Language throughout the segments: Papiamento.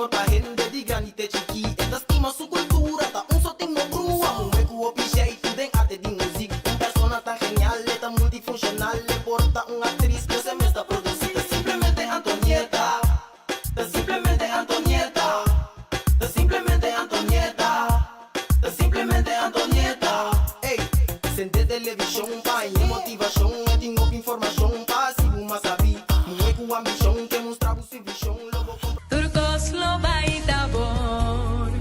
amor pa hende di grandi te chikí. E ta stima su kultura, ta un so tin no brua. Muhé ku hopi sheitu den arte di muzik. Un persona tan genial, e ta multifunshonal. E por ta un aktris, pero e mes ta produsí. Ta simplemente Antonieta, ta simplemente Antonieta, ta simplemente Antonieta, ta simplemente Antonieta. Ey, sende televishon pa haña motivashon. E tin hopi informashon pa hasi bo mas sabí. Muhé ku ambishon ke mustra bo su vishon. Lo bo kompra. Tur kos lo bai ta bon.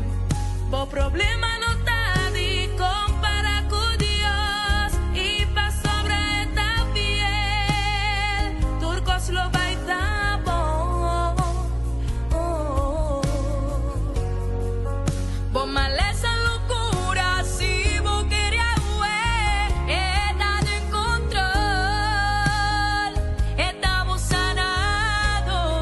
Bo problema no ta di kompara ku Dios i pasobra e ta fiel. Tur kos lo bai ta bon. Bo malesa lo kura si bo kere awe. E ta den kontrol, e ta bo sanador.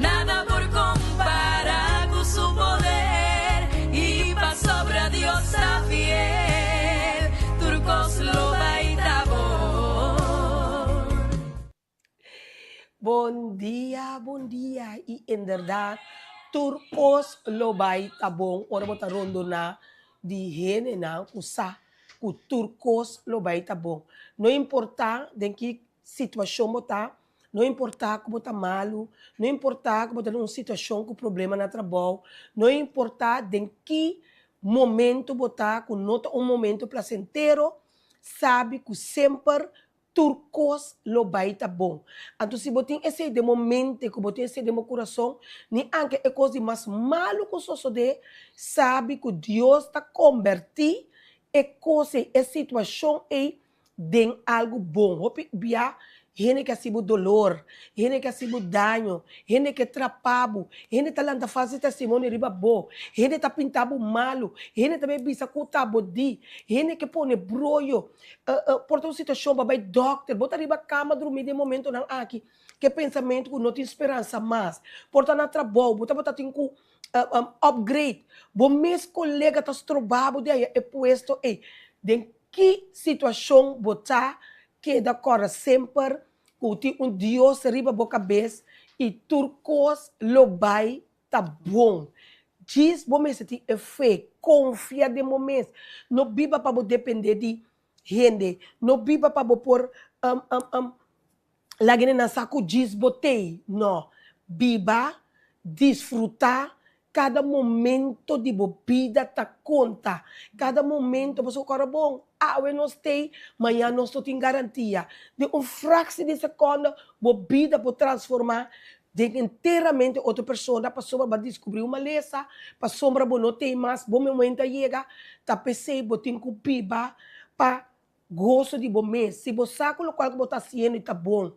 Nada por compara cu su poder y pasobra Dios ta fiel, tur cos lo bay ta bon. Bon dia, bon dia y inderdaad tur cos lo bay ta bon ora bo ta rondona di hendenan cu sa cu tur cos lo bay ta bon. No importa den ki situacion bo ta, No importá ku bo ta malu, no importá ku bo ta den un situashon ku problema na trabou, no importá den ki momento bo ta ku no ta un momento plasentero, sabi ku semper tur kos lo bai ta bon. Anto si bo tin esei den bo mente, ku bo tin esei den bo kurason, ni anke e kos di mas malu ku sosodé, sabi ku Dios ta kombertí e kos ei, e situashon ei den algu bon. Hopi bia hende ke hasi bo dolor, hende ke hasi bo daño, hende ke trapa bo, hende ta lanta falso testimonio riba bo, hende ta pinta bo malu, hende ta bay bisa ku ta bo di, hende ke pone broyo, por ta un situashon bo a bay dòkter, bo ta riba kama drumi den momentonan aki ke pensamentu ku no tin speransa mas, por ta na trabou, bo tabata tin ku upgrade, bo mes kolega ta stroba bo di haya e puesto ey. Den Ki situashon bo ta keda kòrda semper ku tin un Dios riba bo kabes i tur kos lo bai ta bon? Djis bo mester tin e fe, konfia den bo mes. No biba pa bo dependé di hende, no biba pa bo por Laga nan sa ku djis bo tei. No. Biba, disfrutá, kada momento di bo bida ta konta. Kada momento, pasobra ku ora bon, awe nos tei, mañan nos no tin garantia. Den un fraksi di sekonda bo bida por transformá den enteramente otro persona pasobra bo a diskubrí un malesa, pasobra bo no tei mas, bo momento a yega. Ta p'esei bo tin ku biba pa Goso di bo mes. Si bo sa ku lokual ku bo ta hasiendo i ta bon,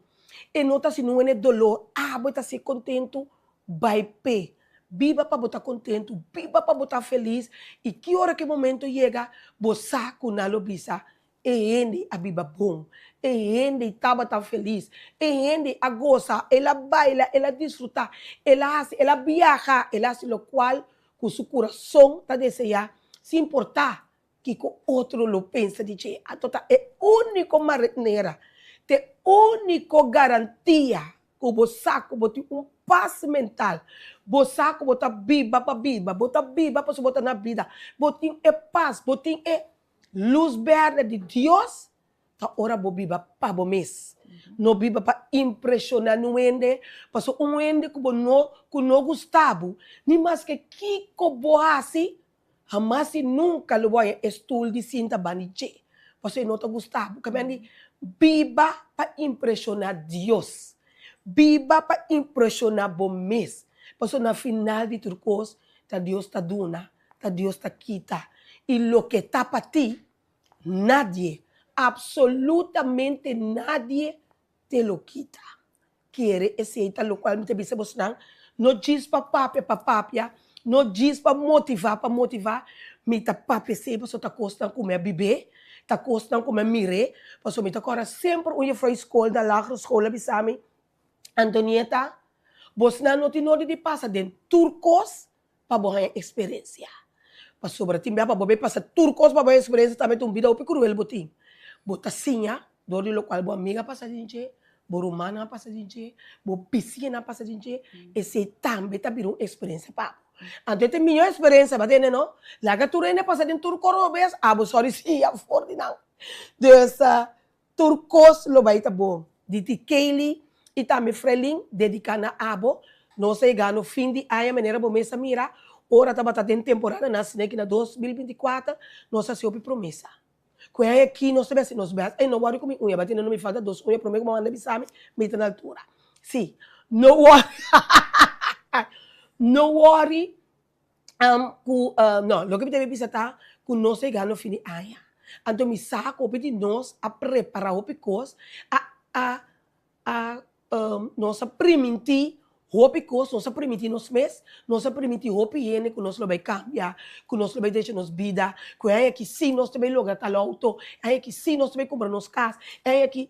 e no ta hasi nunga ne dolor, abo e ta hasi kontentu, bai p'e. Biba pa bo ta kontentu, biba pa bo ta felis, i ki ora ku e momento yega, bo sa ku nan lo bisa, E hende a biba bon, e hende tabata felis, e hende a gosa, el a baila, el a disfrutá, el a hasi, el a biaha, el a hasi lokual ku su kurason ta deseá, sin importá Kiko otro lo pensa di dje? Anto ta e úniko manera, ta e úniko garantia ku bo sa ku bo tin un pas mental, bo sa ku bo ta biba pa biba, bo ta biba pasobra bo ta na bida, bo tin e pas, bo tin e lus bèrdè di Dios, ta ora bo biba pa bo mes. No biba pa impreshoná niun hende, pasobra un hende ku bo no ku no gusta bo, ni maske kiko bo hasi, Hamas i nunka lo bo haña e stul di sinta banda di dje, pasobra e no ta gusta bo. Kaminda di biba pa impreshoná Dios, biba pa impreshoná bo mes, pasobra na final di tur kos ta Dios ta duna, ta Dios ta kita, i loke ta pa ti, nadie, absolutamente nadie te lo kita. Kere esei ta lokual mi ta bisa bosnan, no djis pa papia pa papia, no djis pa motivá pa motivá, mi ta papia esei pasobra ta kosnan ku mi a bib'é, ta kosnan ku mi a mir'é, pasobra mi ta kòrda semper un jefrou di skol na lagere skol a bisa mi, Antonieta, bosnan no tin nodi di pasa den tur kos pa bo haña eksperensia. Pasobra tin bia pa bo bay pasa tur kos pa bo haña eksperensia tambe ta un bida hopi kruel bo tin. Bo ta siña dor di lokual bo amiga pasa den dje, Bo rumannan a pasa den dje, bo bisiñanan a pasa den dje, esei tambe ta bira un eksperensia pa bo. Anto e ta e mihó eksperensia, bo a tende no? Laga tur hende pasa den tur koro bes, abo sòri siña for di nan. Dus, tur kos lo bai ta bon. Di ti Kaylee i tambe Frelin dediká na abo. Nos a yega no fin di aña manera bo mes a mira, ora tabata den temporada nan asina na 2024, nos a hasi hopi promesa. Ku e aña aki nos ta bes nos bes. Ey, no wòri ku mi uña, batina no mi falta dos uña promé ku bo manda bisa mi, mi ta na altura. Sí, no wòri, no wòri ku, no, loke mi ta bisa ta ku nos ta yega no fin di aña. Anto mi sa ku hopi di nos a prepará hopi kos, a a A Nos a primintí hopi kos, nos a primintí nos mes, nos a primintí hopi hende ku nos lo bai kambia, ku nos lo bai drecha nos bida, ku e aña aki sí nos ta bai logra tal outo, e aña aki sí nos ta bai kumpra nos kas, e aña aki.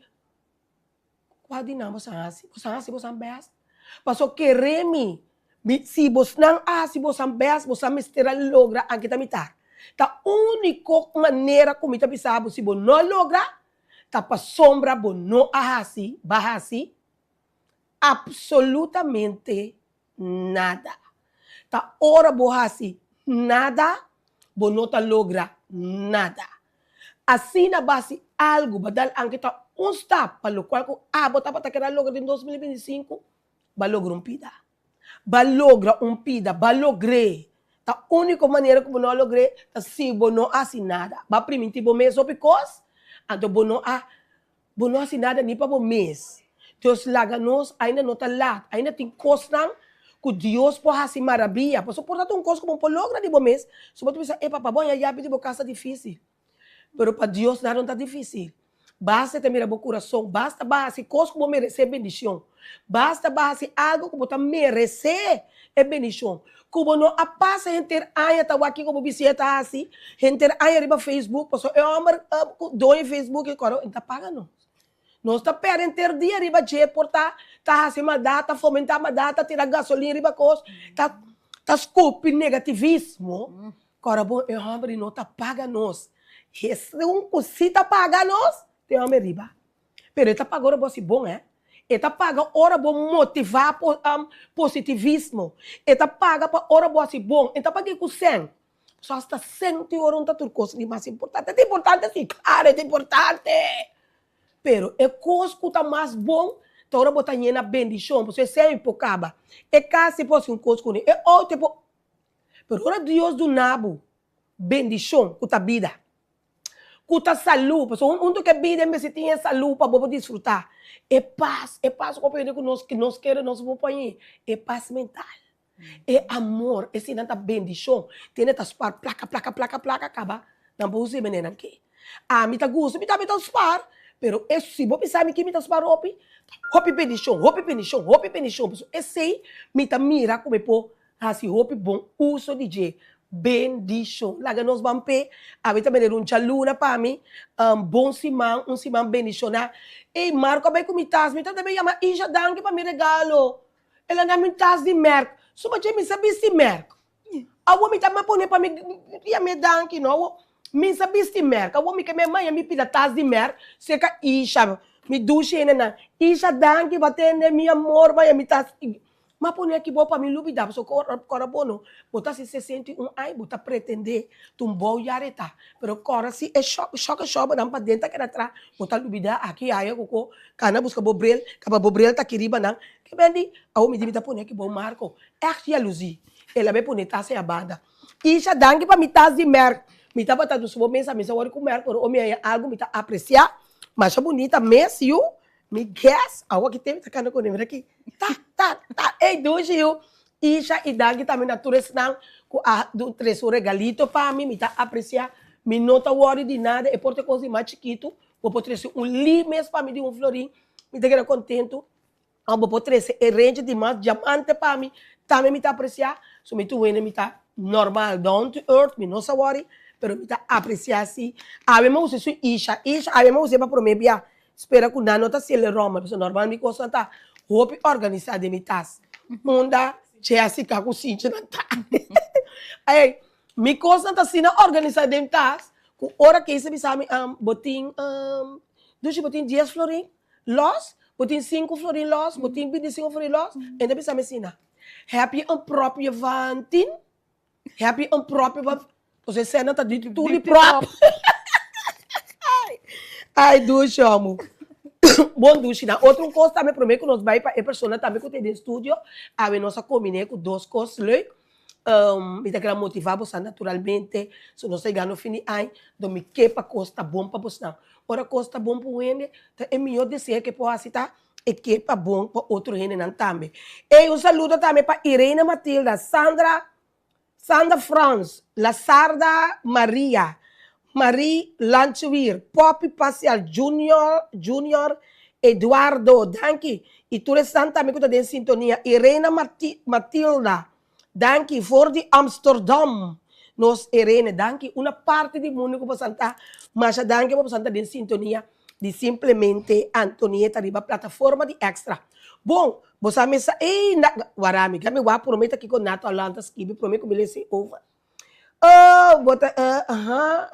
Kua di nan boso a hasi? Boso a hasi boso bèst? Pasobra kere mi, mi si bosnan a hasi boso bèst, boso mester a logra anke ta mitar. Ta úniko manera ku mi ta bisa bo, si bo no a logra, Ta pasobra bo no a hasi, ba hasi, absolutamente nada. Ta ora bo hasi nada, bo no ta logra nada. Asina bo hasi algu, bo dal anke ta un stap pa lokual ku abo tabata keda logra den 2025, bo a logra un pida. Ba logra un pida, ba logr'é. Ta úniko manera ku bo no a logr'é ta si bo no hasi nada. Ba primintí bo mes hopi kos, anto bo no a bo no hasi nada ni pa bo mes. Dios laga nos, ainda no ta lat, ainda tin kosnan ku Dios por hasi marabia. Pasobra por ta ta un kos ku bo no por logra di bo mes, so bo ta bisa, e papa, bo haña yabi di bo kas ta difísil. Pero pa Dios nada no ta difísil. Basta e ta mira bo kurason, basta bo a hasi kos ku bo meresé bendishon, basta bo a hasi algu ku bo ta meresé e bendishon, ku bo no a pasa henter aña ta wak kiko bo bisiña ta hasi, henter aña riba Facebook, pasobra e hòmber ku doño Facebook e kòrda e ta paga nos. Nos ta pèrdè henter dia riba dje por ta ta hasi maldat, ta fomentá maldat, ta tira gasolin riba kos, ta ta skupi negativismo. Kòrda bon, e hòmber di no ta paga nos. Esun ku si ta paga nos, ta e hòmber riba. Pero e ta paga ora bo hasi bon, hè. E ta paga ora bo motivá positivismo. E ta paga pa ora bo hasi bon. E ta paga ku sèn. Pasobra asta sèn tin ora un ta tur kos di mas importante. E ta importante si, klaro e ta importante. Pero e kos ku ta mas bon ta ora bo ta yena bendishon. Pasobra e sèn por kaba. E kas e por hasi un kos kuné. E outo e por. Pero ora Dios duna bo bendishon ku ta bida, ku ta salú, pasobra huntu ku e bida e mester tin e salú pa bo por disfrutá, e pas, e pas ku bo pidi ku nos nos kere nos por pone, e pas mental, e amor, eseinan ta bendishon. Tene ta spar plaka, plaka, plaka, plaka kaba nan por usa e manera nan ke. Ami ta gusta, mi tambe ta spar, pero e si bo bisa mi ki mi ta spar hopi, hopi bendishon, hopi bendishon, hopi bendishon, pasobra esei mi ta mira ku mi por Hasi hopi bon uso di dje. Bendishon. Laga nos ban p'e. Abi ta bende un djaluna pa mi. Bon siman, un siman bendishoná. Ey, Marco a bai ku mi tas. Mi ta debe yama Isha danki pa mi regalo. El a na mi tas di mèrk. Suma dje mi sa bisti mèrk. Awor mi ta pone pa mi yam'é danki no. Awor mi sa bisti mèrk. Awor mi ke mi a maya mi pida tas di mèrk serka Isha. Mi dushi hendenan. Isha danki pa tende mi amor maya mi tas. M'a pone aki bo pa mi lubida, pasobra kòrda bo no, bo ta hasi 61 aña, bo ta pretendé ta un bou yareta, pero kòrda si e shòk shòk e shòknan paden ta keda atrás, bo ta lubida aki aya ku ko kana buska bo bril, kaba bo bril ta aki riba nan, ke ben di, awor mi di mi ta pone aki bo Marco, ègt yaluzí, el a bai pone tas ei a banda. Isha, danki pa mi tas di mèrk, mi tabata dusa bo mesa, mi sa wòrdu ku mèrk, ora mi haña algu mi ta apresiá, masha bunita mes yu. Mi guess, awor ki tempo ta kanda ku mira aki, ta, ta, ta, ey dushi yu. Isha y danki tambe na tur esnan ku a trese un regalito pa mi, mi ta aprecia, mi no ta worry di nada, e por ta e kos di mas chikitu, bo por trese un li mes pa mi di un florin, mi ta keda kontentu, of bo por trese e renchi di mas diamante pa mi, tambe mi ta aprecia, so mi tur wende mi ta normal, down to earth, mi no sa worry, pero mi ta aprecia si, awe mi a usa su Isha, Isha awe mi a usa pa prome bia, Spera ku nan no ta hasiel e rommel, pasobra normal mi kosnan ta hopi organisá den mi tas. Unda Jessica ku Sinchi nan ta. Ey, mi kosnan ta asina organisá den tas ku ora Keisha bisa mi, bo tin, Dushi bo tin dies florin lòs? Bo tin sinku florin lòs, bo tin bintisinko florin lòs, e ta bisa mi asina, Heb je een propje van tien? Heb je een propje van. Pues e sena ta di tur di prop. Ai dushi homo. Bon dushi nan. Otro un kos tambe prome ku nos bai pa e persona tambe ku ta den studio, awe nos a kombiné ku dos kos leuk. Mi ta keda motivá boso naturalmente, so nos ta yegando fin di aña, do mi ke pa kos ta bon pa bosnan. Ora kos ta bon pa un hende, ta e mihó deseo ke por hasi ta e ke pa bon pa otro hendenan tambe. Ey, un saludo tambe pa Irene Matilda, Sandra, Sandra Frans, Lasarda Maria, Marie Lanchewier, Poppy Pasial, Junior, Junior Eduardo, danki, y tur esnan tambe cu ta den sintonia, Irene Matilda, Danki for di Amsterdam nos Irene danki una parti di mundo ku bosan ta masha danki pa bosan ta den sintonia di simplemente Antonieta riba plataforma di Extra bon bosan mesa ey na wara mi mi wak prome ta kiko Nato Alan ta skibi prome ku mi lese over oh bo ta aha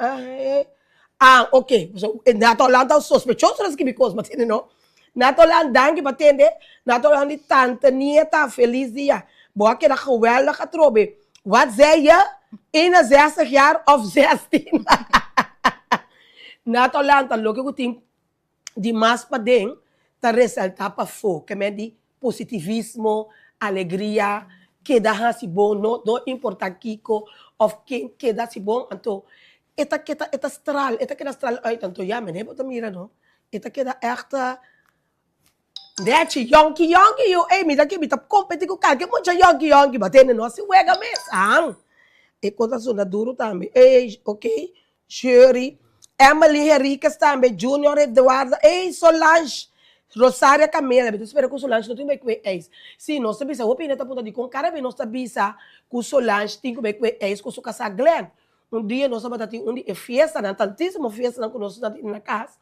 Ah, ok. So, e Nato Holland ta sospechoso na skibi kos, ma tende no. Nato Holland, danki pa tende. Nato Holland di tante Nieta, felis dia. Bo a keda geweldig atrobe. Wat zei je? 61 jaar of 16? Nato Holland ta loke ku tin di mas paden ta resaltá pafó, ke men di positivismo, alegria, keda hasi bon, no no importá kiko òf ken keda hasi bon, anto e ta keda e ta stral, e ta keda stral uit, anto ya mene bo ta mira no, e ta keda ègt nèchi, yònki yònki yu, ey mi ta ke mi ta kompetí ku kalke mucha yònki yònki, bo tende no a si wega mes, han, e kos a sona duru tambe, ey ok. Sherry, Emily Henriquez tambe, Junior Eduardo, ey Solange, Rosaria Camela, mi ta spera ku Solange no tin bai kue eis. Si, nos ta bisa, hopi hende ta puntra dikon kada bes nos ta bisa ku Solange tin ku bai kue eis ku su kasá Glenn. Un dia nos tabata tin un di e fiestanan, tantísimo fiestanan ku nos ta tin na kas,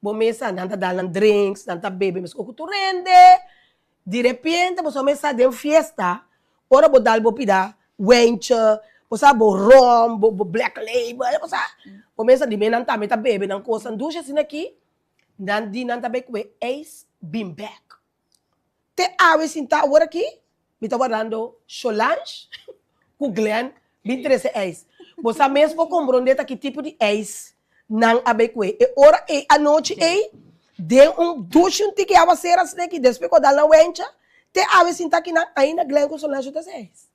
bo mesa nan ta dal nan drinks, nan ta bebe meskos ku tur hende. Di repente bo sa mesa den fiesta, ora bo dal bo pida wentje, bo sa bo rom, bo bo black label, bo sa, bo mesa di men nan tambe ta bebe nan kosnan dushi asina aki, nan di nan ta bai kue ijs bin bek. Te awe sinta awor aki, Mi ta wardando Solange ku Glenn bin trese ijs. Bo sa mes por komprondé ta ki tipo di ijs nan a bai kue. E ora ei, anochi ei, den un dushi un tiki awasera asina aki, despues ku a dal nan wencha, te awe sinta akinan, ainda Glenn ku Solange no ta trese ijs.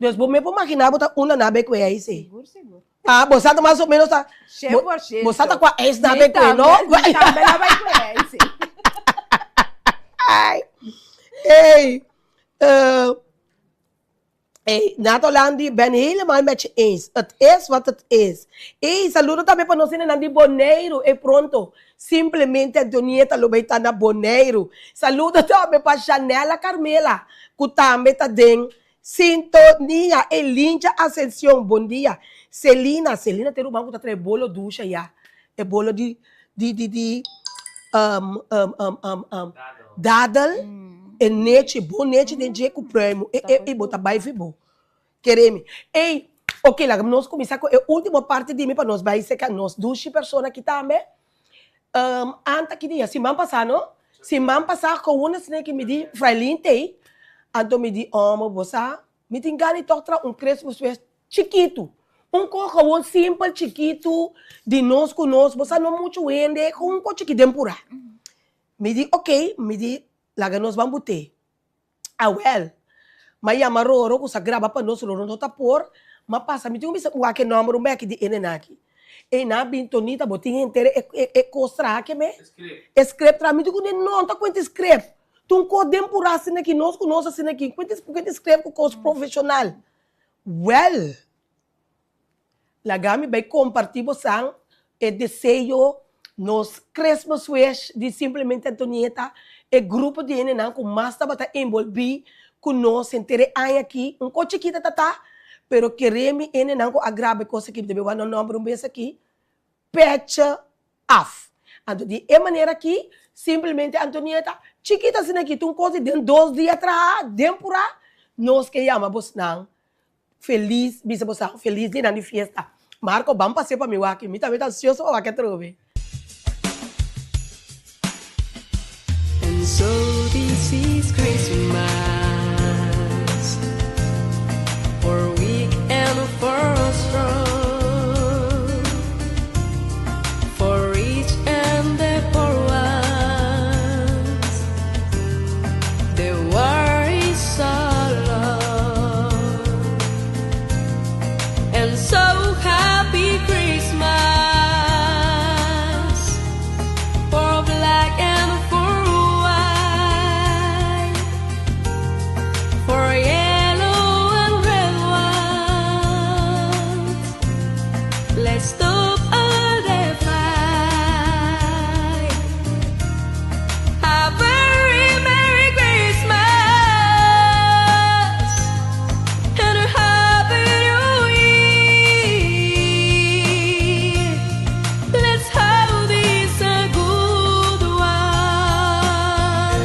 Dus bo mes por maginá bo ta unda nan a bai kue ijs ei. Sigur, sigur. Ah, bo sa ta mas o menos ta. Shen por shen. Bo sa ta kua ijs nan a bai kue, no? Mi tambe a bai kue ijs ei. Ai. Ey. Ey, Nato Landi, ben helemaal met je eens. Het is wat het is. Ey, saludo tambe pa nos hendenan di Boneiru. Ey, pronto, simplemente Antonieta lo bay ta na Boneiru. Saludo tambe pa Shanella Carmela, cu tambe ta den sintonia. Ey, Lincha Ascencion, bon dia. Selina, Selina ta e ruman cu ta trae bolo dusha ya. E bolo di di di di um um um um um dadel e nechi bon nechi den dje ku pruimu e e bo ta bai vi bo kere mi ey ok laga nos kuminsá ku e ultimo parti di mi pa nos bai seka nos dushi persona aki tambe um anta ki dia siman pasá no siman pasá gewoon esei ki mi di Frailin tei anto mi di omo bo sa mi tin gana di tòg traha un Christmas wes Chikitu. Un ko gewoon simpel chikitu di nos ku nos, bo sa no muchu hende, gewoon un ko chikit den purá. Mi di ok, mi di laga nos ban but'é. Awèl, m'a yama Roro ku sa graba pa nos, Roro no ta por, m'a pasa mi tin ku bisa wak e nòmber un bèki di e nena aki. Ey nan a bin Tonita bo tin henter e e kos traha ke me? E script traha. Mi di ku ne no, no ta kuenta e script. Ta un kos den purá asina aki, nos ku nos asina aki, kuenta kuenta e script ku kos profeshonal. Wèl, laga mi bai kompartí bosan e deseo, nos Christmas wish di Simplemente Antonieta, e grupo di hendenan ku mas tabata enbolbí ku nos henter e aña akí, un ko chikita ta ta, pero kere mi hendenan ku a graba e kos akí, mi ta bai wak nan nòmber un bes akí, pecha af. Anto di e manera akí, Simplemente Antonieta, chikita asina akí, ta un kos di den dos dia traha, den purá, nos ke yama bosnan felis, bisa bosnan felis dianan di fiesta. Marco, ban pas'é pa mi wak, mi tambe ta ansioso pa wak atrobe. this is Christmas for weak and for strong, for rich and the poor ones. The war is so long, and so happy Christmas for black and for white, for yellow and red ones. Let's stop all the fight. A very Merry Christmas and a Happy New Year. Let's have this a good one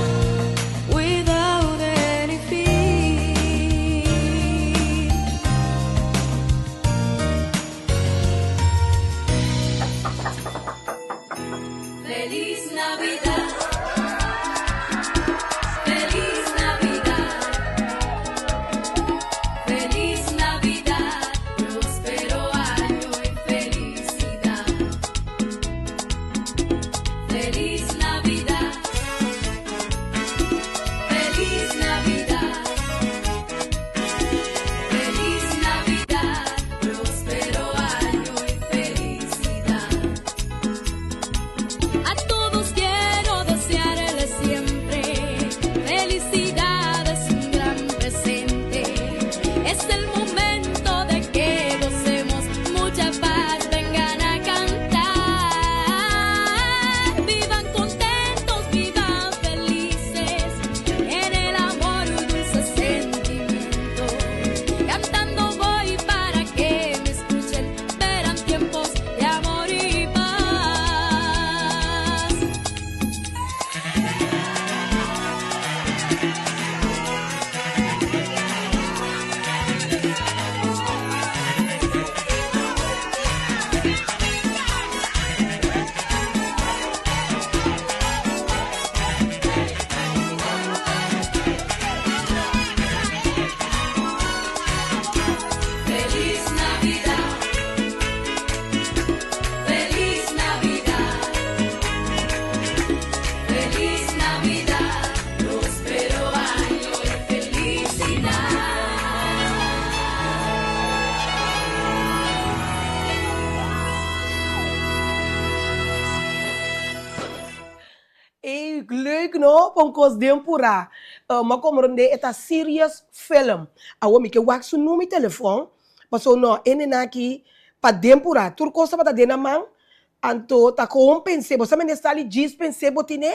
without any fear. Feliz Navidad. Feliz Navidad. Feliz Navidad. Próspero año y felicidad. Feliz Navidad. Feliz Navidad. Feliz Navidad. Próspero año y felicidad. A todos quiero desearles siempre felicidad es un gran presente. Es el momento de que gocemos mucha paz. Vengan a cantar. Vivan contentos, vivan felices. En el amor un dulce sentimiento. Cantando voy para que me escuchen. Verán tiempos de amor y paz. Feliz Navidad. Feliz Navidad. Feliz Navidad. Próspero año y felicidad. Ey, leuk no, pon kos den pura. Ma komprondé e ta serious film. Awor mi ke wak su number telefon, paso no, ene nan aki pa den pura. Tur kos tabata den nan man, anto ta gewoon pens'é. Bo sa mende sali djis pens'é bo tine?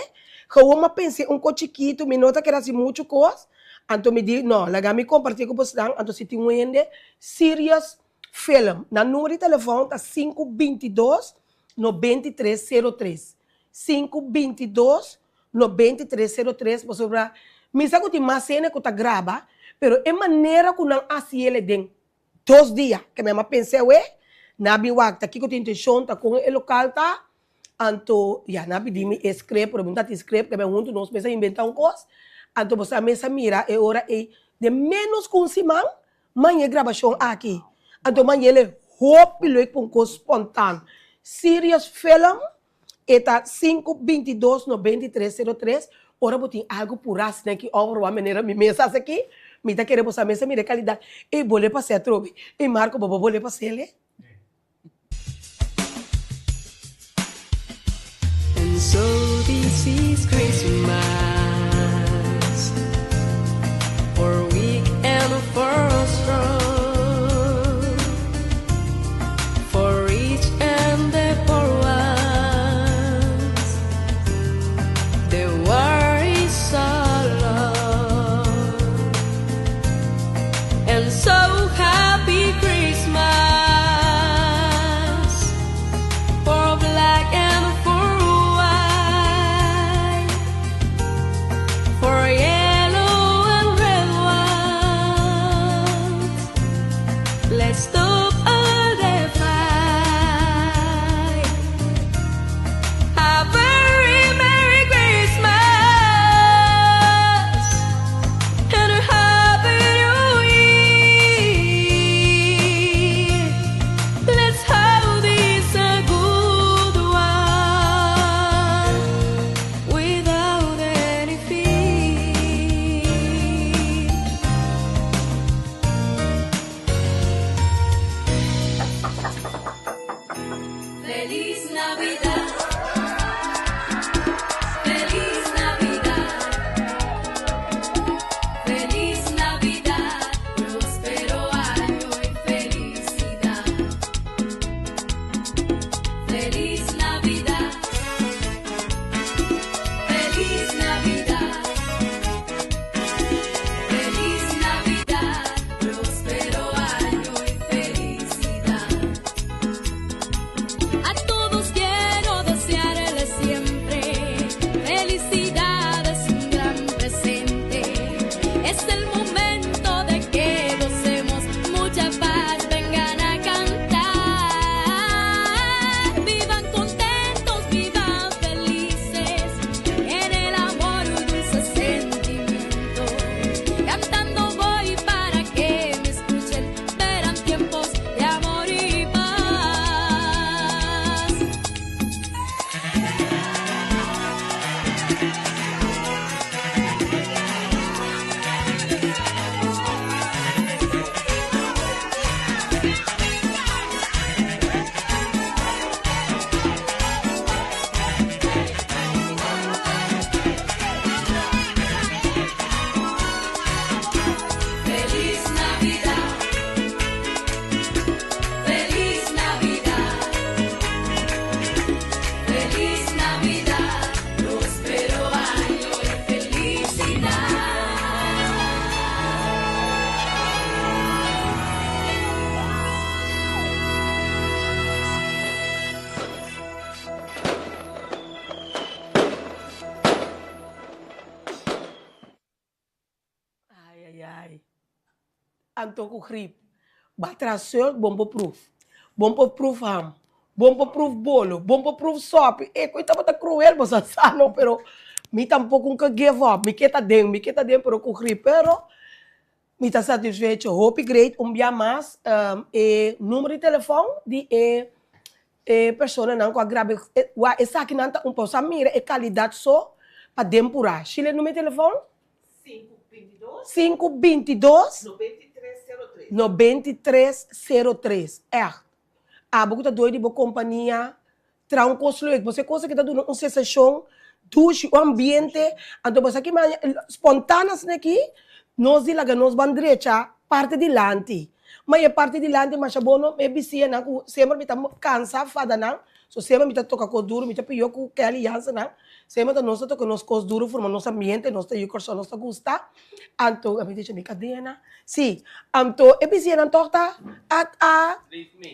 Gewoon m'a pens'é un kos chikitu, mi no ta kere hasi muchu kos. Anto mi di, no, laga mi kompartí ku bosnan, anto si tin un hende, serious film. Nan number di telefon ta sinku bintidos 93 03. Sinku bintidos 93 03 pasobra mi sa ku tin mas hende ku ta graba pero e manera ku nan hasi el den dos dia ke mi a pensa awe nan a bin wak ta kiko tin intenshon ta kon e lokal ta anto ya nan a pidi mi e script pero mi no ta tin script ke mi huntu nos mes a inventa un kos anto bo sa mes a mira e ora ei den menos ku un siman Maña e grabashon aki. Anto maña el e hopi leuk pa un kos spontaan. Serious film e ta sinku bintidos 93 03 ora bo tin algu purá asina aki over wak manera mi mes hasi aki mi ta kere bo sa mes a mira e kalidat ey bole pas'e atrobe ey Marco bo bo bole pas'el. And so this is Christmas For weak and for strong For rich and the poor ones The war is so long And so happy Christmas For black and for white. Anto ku grip. Ba tras sult bon por pruf. Bon por pruf ham. Bon por pruf bolo. Bon por pruf sopi. E koe tabata cruel bo sa sa no pero mi tampoco nunca give up. Mi ke ta den, mi ke ta den pero ku grip. Pero mi ta satisfecho. Hopi great un bia mas e numero di telefon di e e personanan ku a graba e wak esakinan ta un pa bo sa mira e kalidat so pa den purá. Shile numero di telefon? Sinku bintidos. Nobentitres sero tres. Ègt. Abo ku ta doi di bo kompania traha un kos leuk. Bo sa e kos aki ta duna un sensashon dushi, un ambiente. Anto bo sa ki maña spontan asina aki nos di laga nos ban drecha parti dilanti. Ma e parti dilanti masha bo no e bisianan ku semper mi ta kansa fada nan, so semper mi ta toka kos duru, mi ta pio ku Kelly Jansen nan, semper ta nos ta toka nos kos duru forma nos ambiente, nos ta yu Kòrsou nos ta gusta, anto mi ta dice mi kadena, si, anto e bisianan tòg ta a a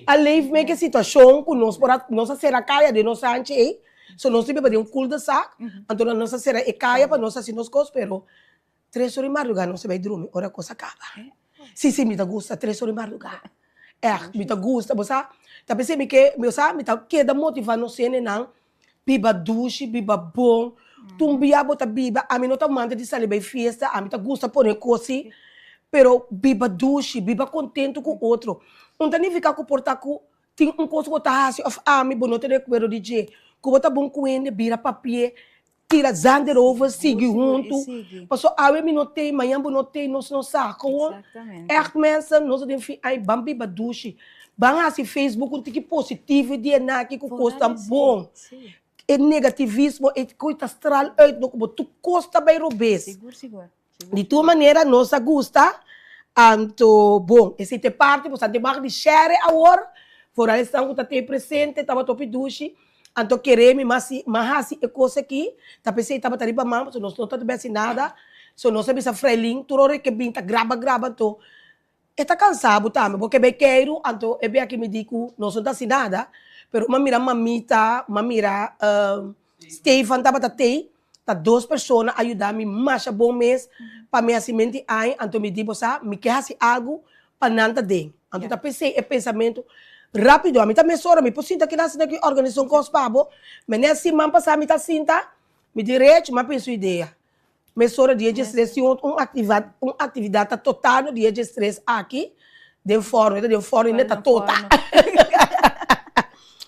a leef mee ku e situashon ku nos por a nos a sera kaya den nos ranchi ei, so nos ta biba den un cul de sac, anto nos a sera e kaya pa nos hasi nos kos pero Tres ora di mardugá nos ta bai drumi ora kos a kaba. Si, si, mi ta gusta tres ora di mardugá. Ègt, mi ta gusta. Bo sa, ta p'esei mi ke, bo sa, mi ta keda motivá nos hendenan biba dushi, biba bon. Tur un bia bo ta biba, ami no ta manda di sali bai fiesta, ami ta gusta pone kos si, pero biba dushi, biba kontentu ku otro. Un ta nifiká ku por ta ku tin un kos ku bo ta hasi òf ami bo no ta di akuerdo di dje, ku bo ta bon ku hende bira papi'é Tira zand erover, sigui huntu. Paso awe mi no tei, mañan bo no tei, nos no sa. Gewoon, echt mensen, nos a den fin ai, ban biba dushi. Ban hasi Facebook un tiki positivo e dia naki ku kos tan bon. E negativismo, e koe ta straal uit no ku bo tur kos ta bai robes. Di tur manera nos a gusta, anto bon, esei ta e parti, bo sa debajo di share awor, foral esnan ku ta tei presente tabata hopi dushi, anto kere mi mas si mas hasi e kos aki, ta p'esei tabata riba man, pasobra nos no ta hasi nada, so nos a bisa Freilin tur ora e ke bin ta graba graba anto E ta kansa bo tambe, bo ke bai keiru, anto e bia ki mi di ku nos no ta hasi nada, pero m'a mira mamita, m'a mira Stefan tabata tei, ta dos persona a yuda mi masha bon mes pa mi hasimentu di aña, anto mi di bo sa, mi ke hasi algu pa nan ta den. Anto ta p'esei e pensamentu rapido, ami ta mesora, mi por sinta kila asina ki organisa un kos pa bo, mene siman pasa mi ta sinta, mi di Rech, m'a pensa un idea. Mesora dia diestres tin un actividad un actividad ta totando dia diestres aki den forno e ta den forno y ne ta tota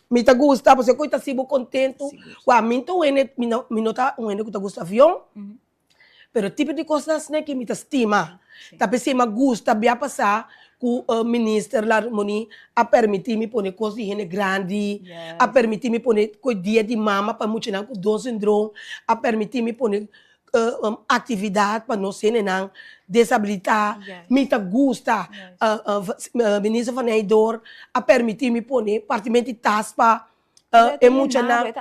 mi ta gusta pasobra cu ta haci bo contento wak mi ta un hende mi no mi no ta un hende cu ta gusta avion pero tipo di cosnan asina aki mi ta stima ta pesey mi a gusta bia pasa cu minister Larmonie a permiti mi pone cos di hende grandi, a permiti mi pone cu dia di mama pa muchanan cu Down syndroom, a permiti mi pone actividad pa nos hendenan desabilita, mi ta gusta minister Van Heydoorn a permiti mi pone partimento di tas pa e muchanan,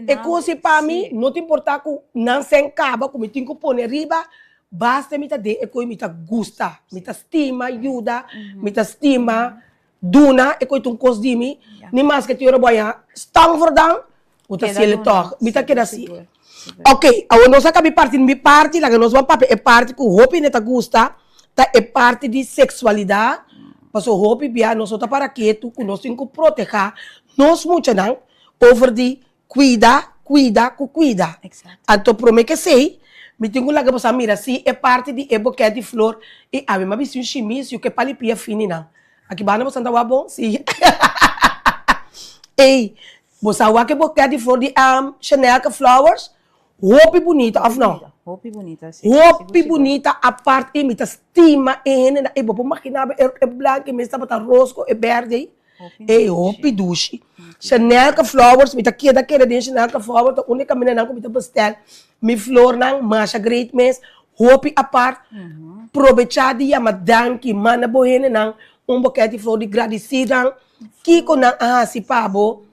e cos ei pa mi no ta importa cu nan sen caba cu mi tin cu pone riba, basta mi ta den e coy mi ta gusta, mi ta stima yuda, mi ta stima duna, e coy ta un cos di mi, ni maske tin ora bo haña stang verdan, bo ta haciel tog, mi ta keda asi. Ok, awor nos a caba e parti di mi parti, laga nos ban papia e parti cu hopi hende ta gusta, ta e parti di sexualidad, pasobra hopi bia nos no ta para ketu cu nos tin cu proteha nos muchanan over di cuida, cuida cu cuida. Anto prome cu esey, mi tin cu laga boso a mira si e parti di e boket di flor y ami mi a bisti un shimis yu cu e palipia fininan. Aki banda boso ta wak bon? Si. Ey, boso a wak e boket di flor di Chanelka Flowers? Hopi bunita, of no? Hopi bunita, si. Hopi bunita, apart e mi ta stima e hendenan, ey bo por magina bo e blanco e mes tabata ros cu e berde ey. Ey, hopi dushi. Chanelka Flowers, mi ta keda kere den Chanelka Flowers, ta unda e camindanan cu mi ta bestel mi flornan, masha great mes, hopi apart. Probecha di yama danki, manda bo hendenan un boket di flor di gradisi nan, kico nan a haci pa bo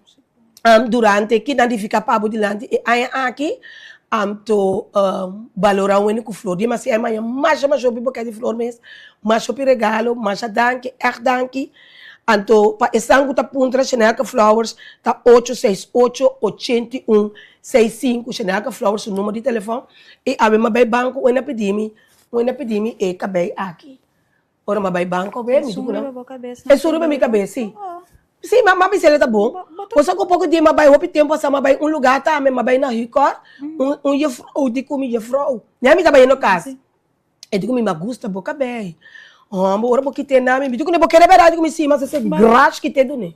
durante, ki nan nifica pa bo dilanti e aña aki, anto balora un hende cu flor. Di masi aña masha masha hopi boket di flor mes, masha hopi regalo, masha danki, echt danki. Anto pa esnan cu ta puntra Chanelka Flowers ta ocho seis ocho 81 seis sinku, Chanelka Flowers su numero di telefon y awe mi a bay banco un hende a pidi mi, un hende a pidi mi e cabey aki. Ora m'a bai banco be, mi Esun di ku riba nan. bo kabes na Esun riba mi seguro. kabes, si. Oh. Si, m'a m'a bis'el e ta bon. Bo bo ta Bo sa ku poko dia m'a bai hopi tempu pasá m'a bai un lugá tambe, m'a bai na Hucor, un un jefrou di ku mi, jefrou, nia mi ta bayendo kas. E di ku mi, m'a gusta bo kabei. Hòmber, ora bo kit'é na mi, mi di ku ne bo kere bèrdat? Di ku mi, si, mas esei grash kit'é dun'é.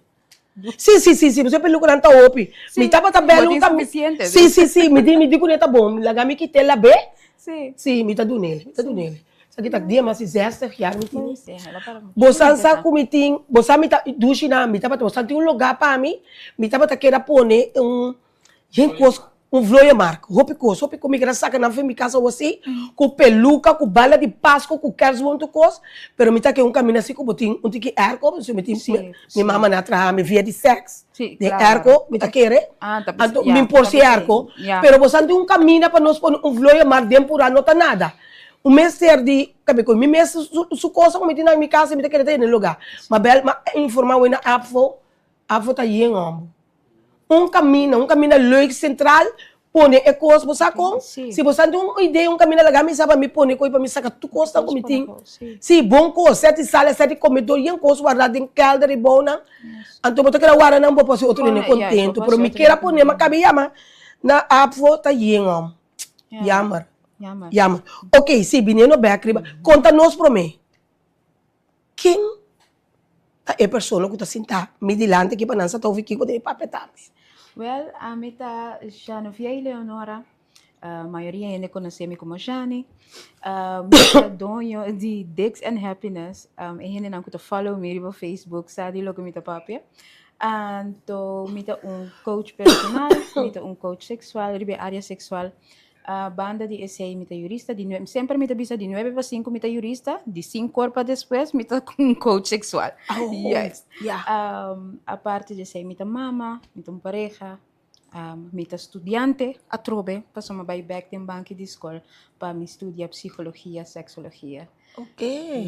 Si, si, si, si, pasobra e pelucanan ta hopi. Mi Sí, tabata bo bel un tin cami. suficiente. Si, si, si, mi di, mi di cu ne ta bon, laga mi kite labé. Sí. Si, mi ta dunel, mi ta dunel. Esaki ta dia mas di zestig jaar mi tini. Sí, el a para mucho Bo san sa interesante. cu mi tin, bo sa mi ta, dushi nan, mi tabata, bo sa tin un lugar pa mi, mi tabata keda pone un, Yen kos, un vlooienmarkt, hopi kos, hopi kos, mi keda saka nan for mi kas awo si, ku peluka, ku bala di Pasko, ku kerstboom tur kos, pero mi ta ke un kaminda si ku bo tin un tiki airco, pasobra mi tin, mi mama nan a traha mi via di sèks, den airco, mi ta kere, anto mi por si airco, pero bo sa tin un kaminda pa nos pone un vlooienmarkt den purá no ta nada, un mester di, kabe ku mi mes su kosa ku mi tin na mi kas mi ta kere ta yena e lugá, ma bèl, ma informá wei na ABVO, ABVO ta yen homber. Un camina, un camina leuk central, pone e cos, bo sa con? Sí. Si bo sa tin un idea, un camina laga mi sa pa mi pone coi pa mi saca tur cosnan cu mi tin. Sí. Sí, bon cos, seti sala, seti comedor, yen cos warda den kelder y bounan. Anto bo ta keda warda nan bo pa haci otro hende Pone, juist, contento, bo pa pero haci mi otro kier a hende pone, ma contento. cabe yama na ABVO ta yen hom. Ja. Jammer, Jammer. jammer. Ok, sí, biniendo bek riba, conta nos prome. Ken ta e persona ku ta sintá mi dilanti aki pa nan sa ta ofi kiko den e papia tambe? Wèl, ami ta Janoviey Leonora. Mayoria hende konosé mi komo Jani. Mi ta doño di Dicks and Happiness. E hendenan ku ta follow mi riba Facebook sa di loke mi ta papia. Anto mi ta un coach personal, mi ta un coach seksual riba e área seksual. Banda di esei mi ta yurista, di nue, semper mi ta bisa di nuebe pa sinku mi ta yurista, di sinku or pa despues mi ta un coach seksual. Oh, Juist. ja. Aparte di esei mi ta mama, mi ta un pareha, mi ta studiante atrobe, pasobra mi a bai bek den banki di skol pa mi studia psikologia, seksologia. Ok.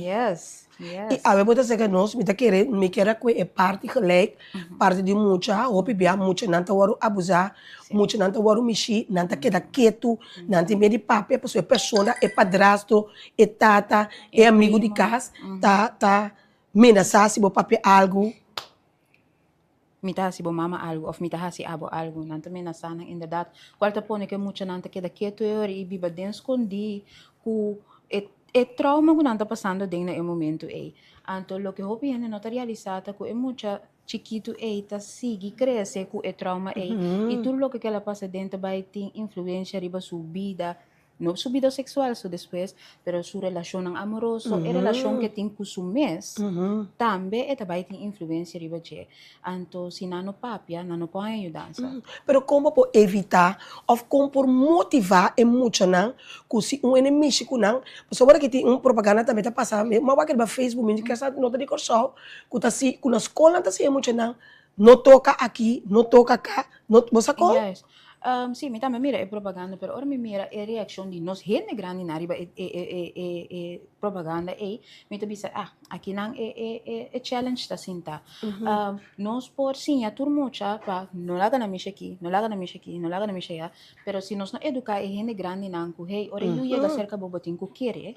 Yes, yes. I awe bo ta sega nos, mi ta kere, mi kier a kue e parti gelijk, parti di mucha, hopi bia muchanan ta wòrdu abusá, muchanan ta wòrdu mishí, nan ta keda ketu, nan tin miedu di papia pasobra e persona, e padrastro, e tata, e amigu di kas ta ta menasá si bo papia algu. Mi ta hasi bo mama algu òf mi ta hasi abo algu. Nan ta menasá nan inderdat. Kual ta pone ku e muchanan ta keda ketu e ora i biba den skondí ku e e trauma ku nan ta pasando den na e momentu ei. Anto loke hopi hende no ta realisá ta ku e mucha chikitu ei ta sigui krese ku e trauma ei i tur loke ku el a pasa den ta bai tin influensia riba su bida No su bida sexual so despues, pero su relacionnan amoroso, e relacion ke tin ku su mes, tambe e ta bai tin influencia riba dje. Anto si nan no papia, nan no por haña yudansa. Pero kon bo por evita of kon por motiva e muchanan ku si un hende mishi ku nan, pasobra ora ki tin un propaganda tambe ta pasa, mi a wak riba Facebook, mi kesa no ta di Kòrsou, ku ta si ku na skolnan ta siña e muchanan no toka aki, no toka aka, no, bo sa kon? Juist. Sí, mi tambe mira e propaganda, pero ora mi mira e reaccion di nos hende grandinan riba e e e e e propaganda ei, mi ta bisa, ah, akinan e e e e challenge ta sinta. Nos por siña tur mucha pa no laga nan mishi aki, no laga nan mishi aki, no laga nan mishi aya, pero si nos no educa e hende grandinan ku, hey, ora e yu yega serka bo, bo tin ku kere,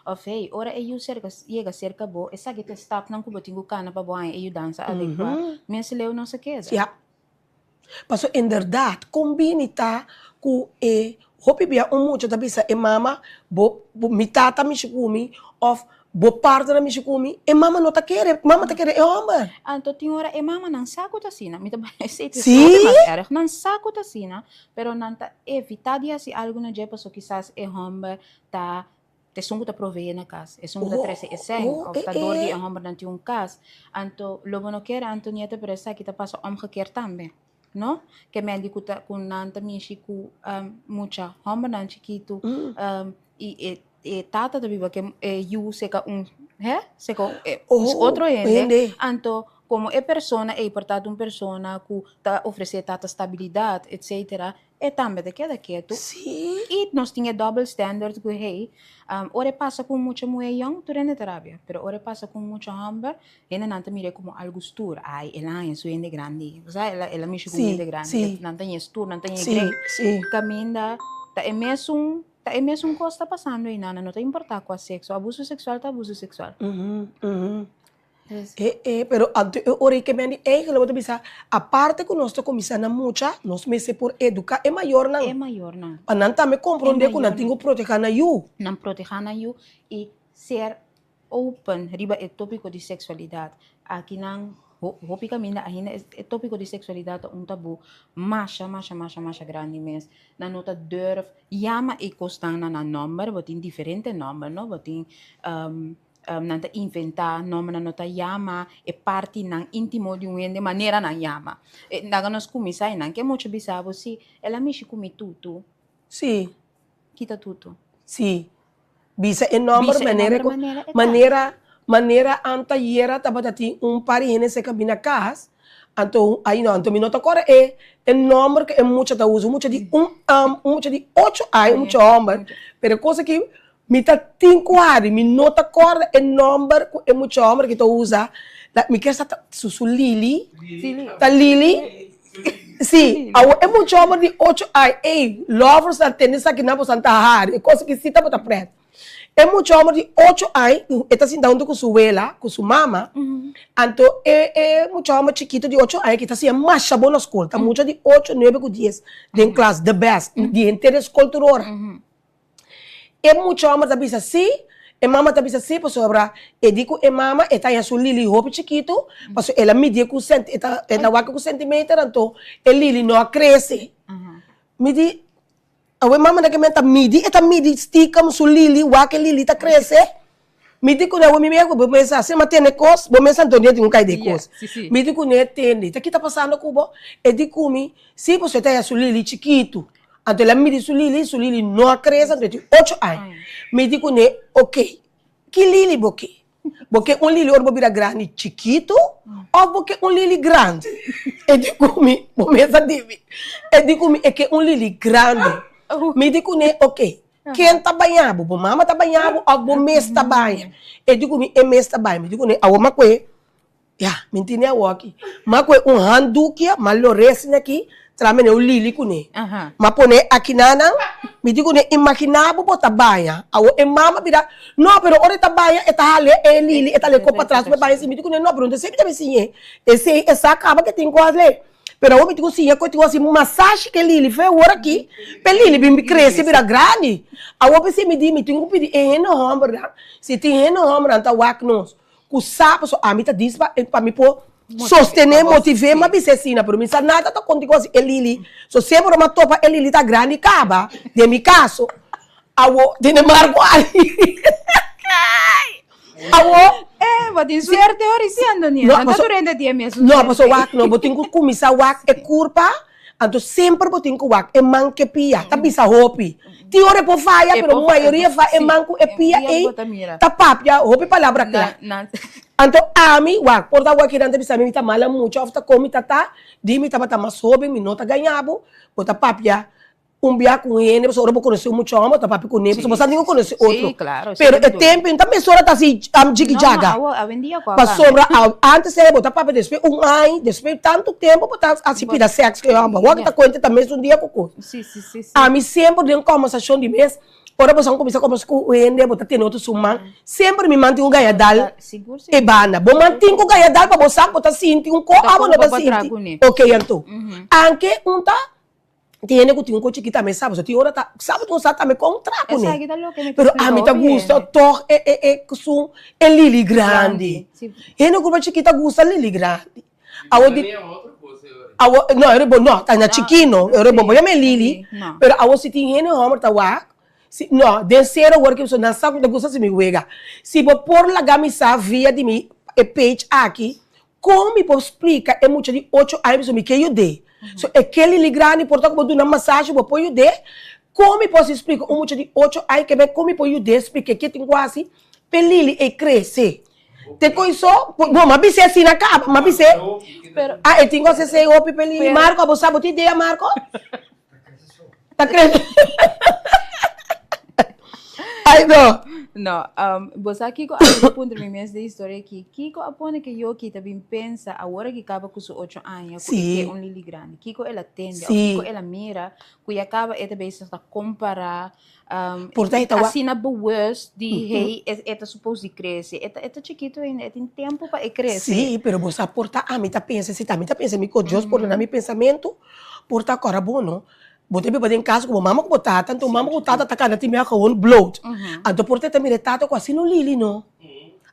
of hey, ora e yu serka yega serka bo, esaki ta e stapnan ku bo tin ku kana pa bo haña e yudansa adekua, mes leu nos a keda. Ya. Pasobra inderdat kon bini ta ku e hopi bia un mucha ta bisa e mama bo mi tata mishi ku mi òf bo partner a mishi ku mi, e mama no ta kere, mama ta kere e hòmber. Anto tin ora e mamanan sa ku ta asina, mi ta bai esei ta Sí? hopi mas erg, nan sa ku ta asina, pero nan ta evitá di hasi algu na dje pasobra kisas e hòmber ta Esun ku ta proveé na kas, esun ku ta trese e sèn, òf ta dor di e hòmbernan tin un kas. Anto, lo bo no kere, Antonieta, pero esaki ta pasa omgekeerd tambe, no? Ke men di ku ta ku nan ta mishi ku mucha hòmbernan chikitu i e e tata ta biba ku e yu seka un hè, seka un otro hende. Anto, komo e persona ei por ta un persona ku ta ofresé tata stabilidat, etsetera, E tambe ta keda ketu. Sí. I nos tin e double standard ku hey, ora e pasa ku un mucha muhé yòn, tur hende ta rabia. Pero ora e pasa ku un mucha hòmber, hendenan ta mir'é komo algu stur. Ai, el a haña su hende grandi. Bo sa, el a el a mishi ku un hende grandi. Sí, sí. Nan ta hañ'é stur, nan ta hañ'é Sí, grei. sí. Kaminda ta e mesun. Ta e mesun kos ta pasando einan, no ta importá kua sekso, abuso seksual ta abuso seksual. E e, pero anto e ora ei ke men di eigenlijk bo ta bisa, aparte ku nos ta kuminsá na mucha, nos mester por eduká e mayornan. E mayornan. Pa nan tambe komprondé ku nan tin ku protehá nan yu. Nan protehá nan yu i ser open riba e tópiko di seksualidat. Akinan hopi kaminda ainda e tópiko di seksualidat ta un tabú masha masha masha masha grandi mes. Nan no ta durf yama e kosnan na nan nòmber, bo tin diferente nòmber no, bo tin nan ta inventá nòmber, nan no ta yama e partinan íntimo di un hende manera nan yama. Laga nos kuminsá einan, ke mucha bisa bo si el a mishi ku mi tutu? Sí. Kita tutu? Sí. Bisa e nòmber manera ku manera manera antayera tabata tin un par di hende serka mi na kas, anto ai no anto mi no ta kòrda e e nòmber ku e mucha ta usa, un mucha di un un mucha di ocho aña, un mucha hòmber, pero e kos aki mi ta tin ku hari, mi no ta kòrda e nòmber ku e mucha hòmber aki ta usa, mi kier sa ta su su Lili, ta Lili? Sí, awor e mucha homber di ocho aña, ey, lovers nan tende esaki nan boso nan ta hari, e cosa ki si tabata pret. E mucha homber di ocho aña, e ta sinta hunto ku su wela, ku su mama, anto e e mucha homber chikito di ocho aña ki ta siña masha bon na skol, ta mucha di ocho, nuebe ku dies den klas, the best, di henter e skol tur ora. E mucha homber ta bisa si, e mama ta bisa si pasobra e di ku e mama e ta haña su lili hopi chikitu pasobra el a midié ku senti e ta e ta wak ku sentimeter anto e lili no a krese. Mi di awe mama na ke men ta midi e ta midi stikem su lili wak e lili ta krese. Mi di kuné awe mi mira ku bo mesa asina mi a tene kos bo mesa anto tin un kai den kos. Mi di kuné tende ta ki ta pasando ku bo? E di ku mi si pasobra e ta haña su lili chikitu. Anto el a midi su lili, su lili no a krese, anto e tin ocho aña. Mi di kuné, Oke, ki lili bo ke? Bo ke un lili ora bo bira grandi chikitu òf bo ke un lili grandi? E di ku mi, bo mes a di mi. E di ku mi e ke un lili grandi. Mi di kuné, Oke, ken ta baña bo? Bo mama ta baña bo òf bo mes ta baña? E di ku mi, e mes ta baña. Mi di kuné, awor m'akoe Ya, mi ntindi awoki. M'a kohe un handdoekje, m'a lor'é asina aki, tra mene un lili kuné. M'a pone aki nanan, mi di kuné, imaginá bo bo ta baña. Awor e mama bira, no, pero ora e ta baña e ta hal'é e lili, e ta hal'é kos patras pa e baña asina. Mi di kuné, no, pero no ta esei mi ta bin siñ'é. Esei e sa kaba ke tin ku hal'é. Pero awor mi tin ku siña ku e tin ku hasi masashi ku e lili fe awor aki, pa e lili bin krese bira grandi. Awor p'esei mi di, mi tin ku pidi e hende hòmbernan, si tin hende hòmbernan ta wak nos, Ku sa pasobra ami ta dis pa pa mi por sostené, motivé, m'a bisa asina, pero mi sa nada ta konta ku e Lili, so semper ora m'a topa e Lili ta grandi kaba, den mi kaso, awo den e marko ahi, awo. Eh, bo tin suerte ora siendo niña, No, no ta paso tur hende tin e mesun no, paso suerte. wak no, bo tin ku kuminsá wak e kurpa, anto semper bo tin ku wak e man ku e pia, ta bisa hopi. Tin ora e por faya, E pero por faya, mayoria fa e sí, man ku e e pia pia ei bo ta mira. ta papia hopi palabra kla. Na, na. Anto ami, wak, por ta awor kinan ta bisa mi mi ta mala mucha òf ta kon mi ta ta, di mi tabata mas hóben, mi no ta gaña bo, bo ta papia un bia ku un hende, pasobra ora bo konosé un mucha hòmber bo ta papia kuné, pasobra bo sa tin ku konosé otro. Sí, klaro, Pero e siento. tempu no ta mesora ta hasi jigi No, no, jaga. awor, awendia ku a Pasobra kambia. antes ei bo ta papia despues un aña, despues tantu tempu bo ta hasi Bo, pida sèks ku e hòmber. Awor ki ya. ta kuenta ta mes un dia ku kos. Sí, sí, sí, sí. Ami semper den kòmbersashon di mes, ora boso a kuminsá kòmbersá ku un hende, bo ta tene otro su man, semper mi man tin ku gaña dal Sigur, e sigur. banda. Bo man tin ku gaña dal pa bo sa ku bo ta sinti un ko Ta abo kon no bo ta por traha sinti. kuné. Oke Sí. anto. Anke un ta tin hende ku tin un ko chikit tambe sa, pasobra tin ora ta sa bo tin un sa tambe kon traha kuné. Esaki ta loke mi ta Pero splika ami ta hopi gusta hende. tòg e e e su e lili grandi. Grandi, sí. Hende ku chikit ta gusta lili grandi. Awo di awo no e bo no ta na chikino e bo yama e lili pero awo si tin hende homber ta wak si no den sero awor ki nan sa ku ta gusta si mi wega si bo por laga mi sa via di mi e page aki kon mi por splika e mucha di ocho aña pasobra mi ke yud'é so e ke lili grandi por ta ku bo duna masashi bo por yud'é kon mi por si splika un mucha di ocho aña ke kon mi por yud'é splika ke tin ku hasi p'e lili ei krese. Te koe so, bo m'a bis'é asina kaba, m'a bis'é. Pero, Ah, e tin ku hasi esei hopi p'e Lili. pero, Marco, abo sa bo tin idea, Marco? Ta krese. Ai no. no. No, um, bo sa kiko a mi puntra mi mes de historia aki. Kiko a pone ke Yoki ta bin pensa awor ki kaba ku su ocho aña ku e ke un lili grandi? Kiko el a tende of kiko el a mira ku ya kaba e ta bezig ta kompara um, Por ta e ta wa- asina bewust di hey, e, e ta supos di krese. E ta, e ta chikito ainda, e tin tempo pa e krese. Sí, pero bo sa por ta ami ta pensa, si ta ami ta pensa mi ku Dios por duna mi pensamentu, por ta kòrda bo no. Bo ta biba den kas ku bo mama ku bo tata, anto mama ku tata ta kana tin mea gewoon bloot. Anto por ta e ta mira e tata ku asina un lili no.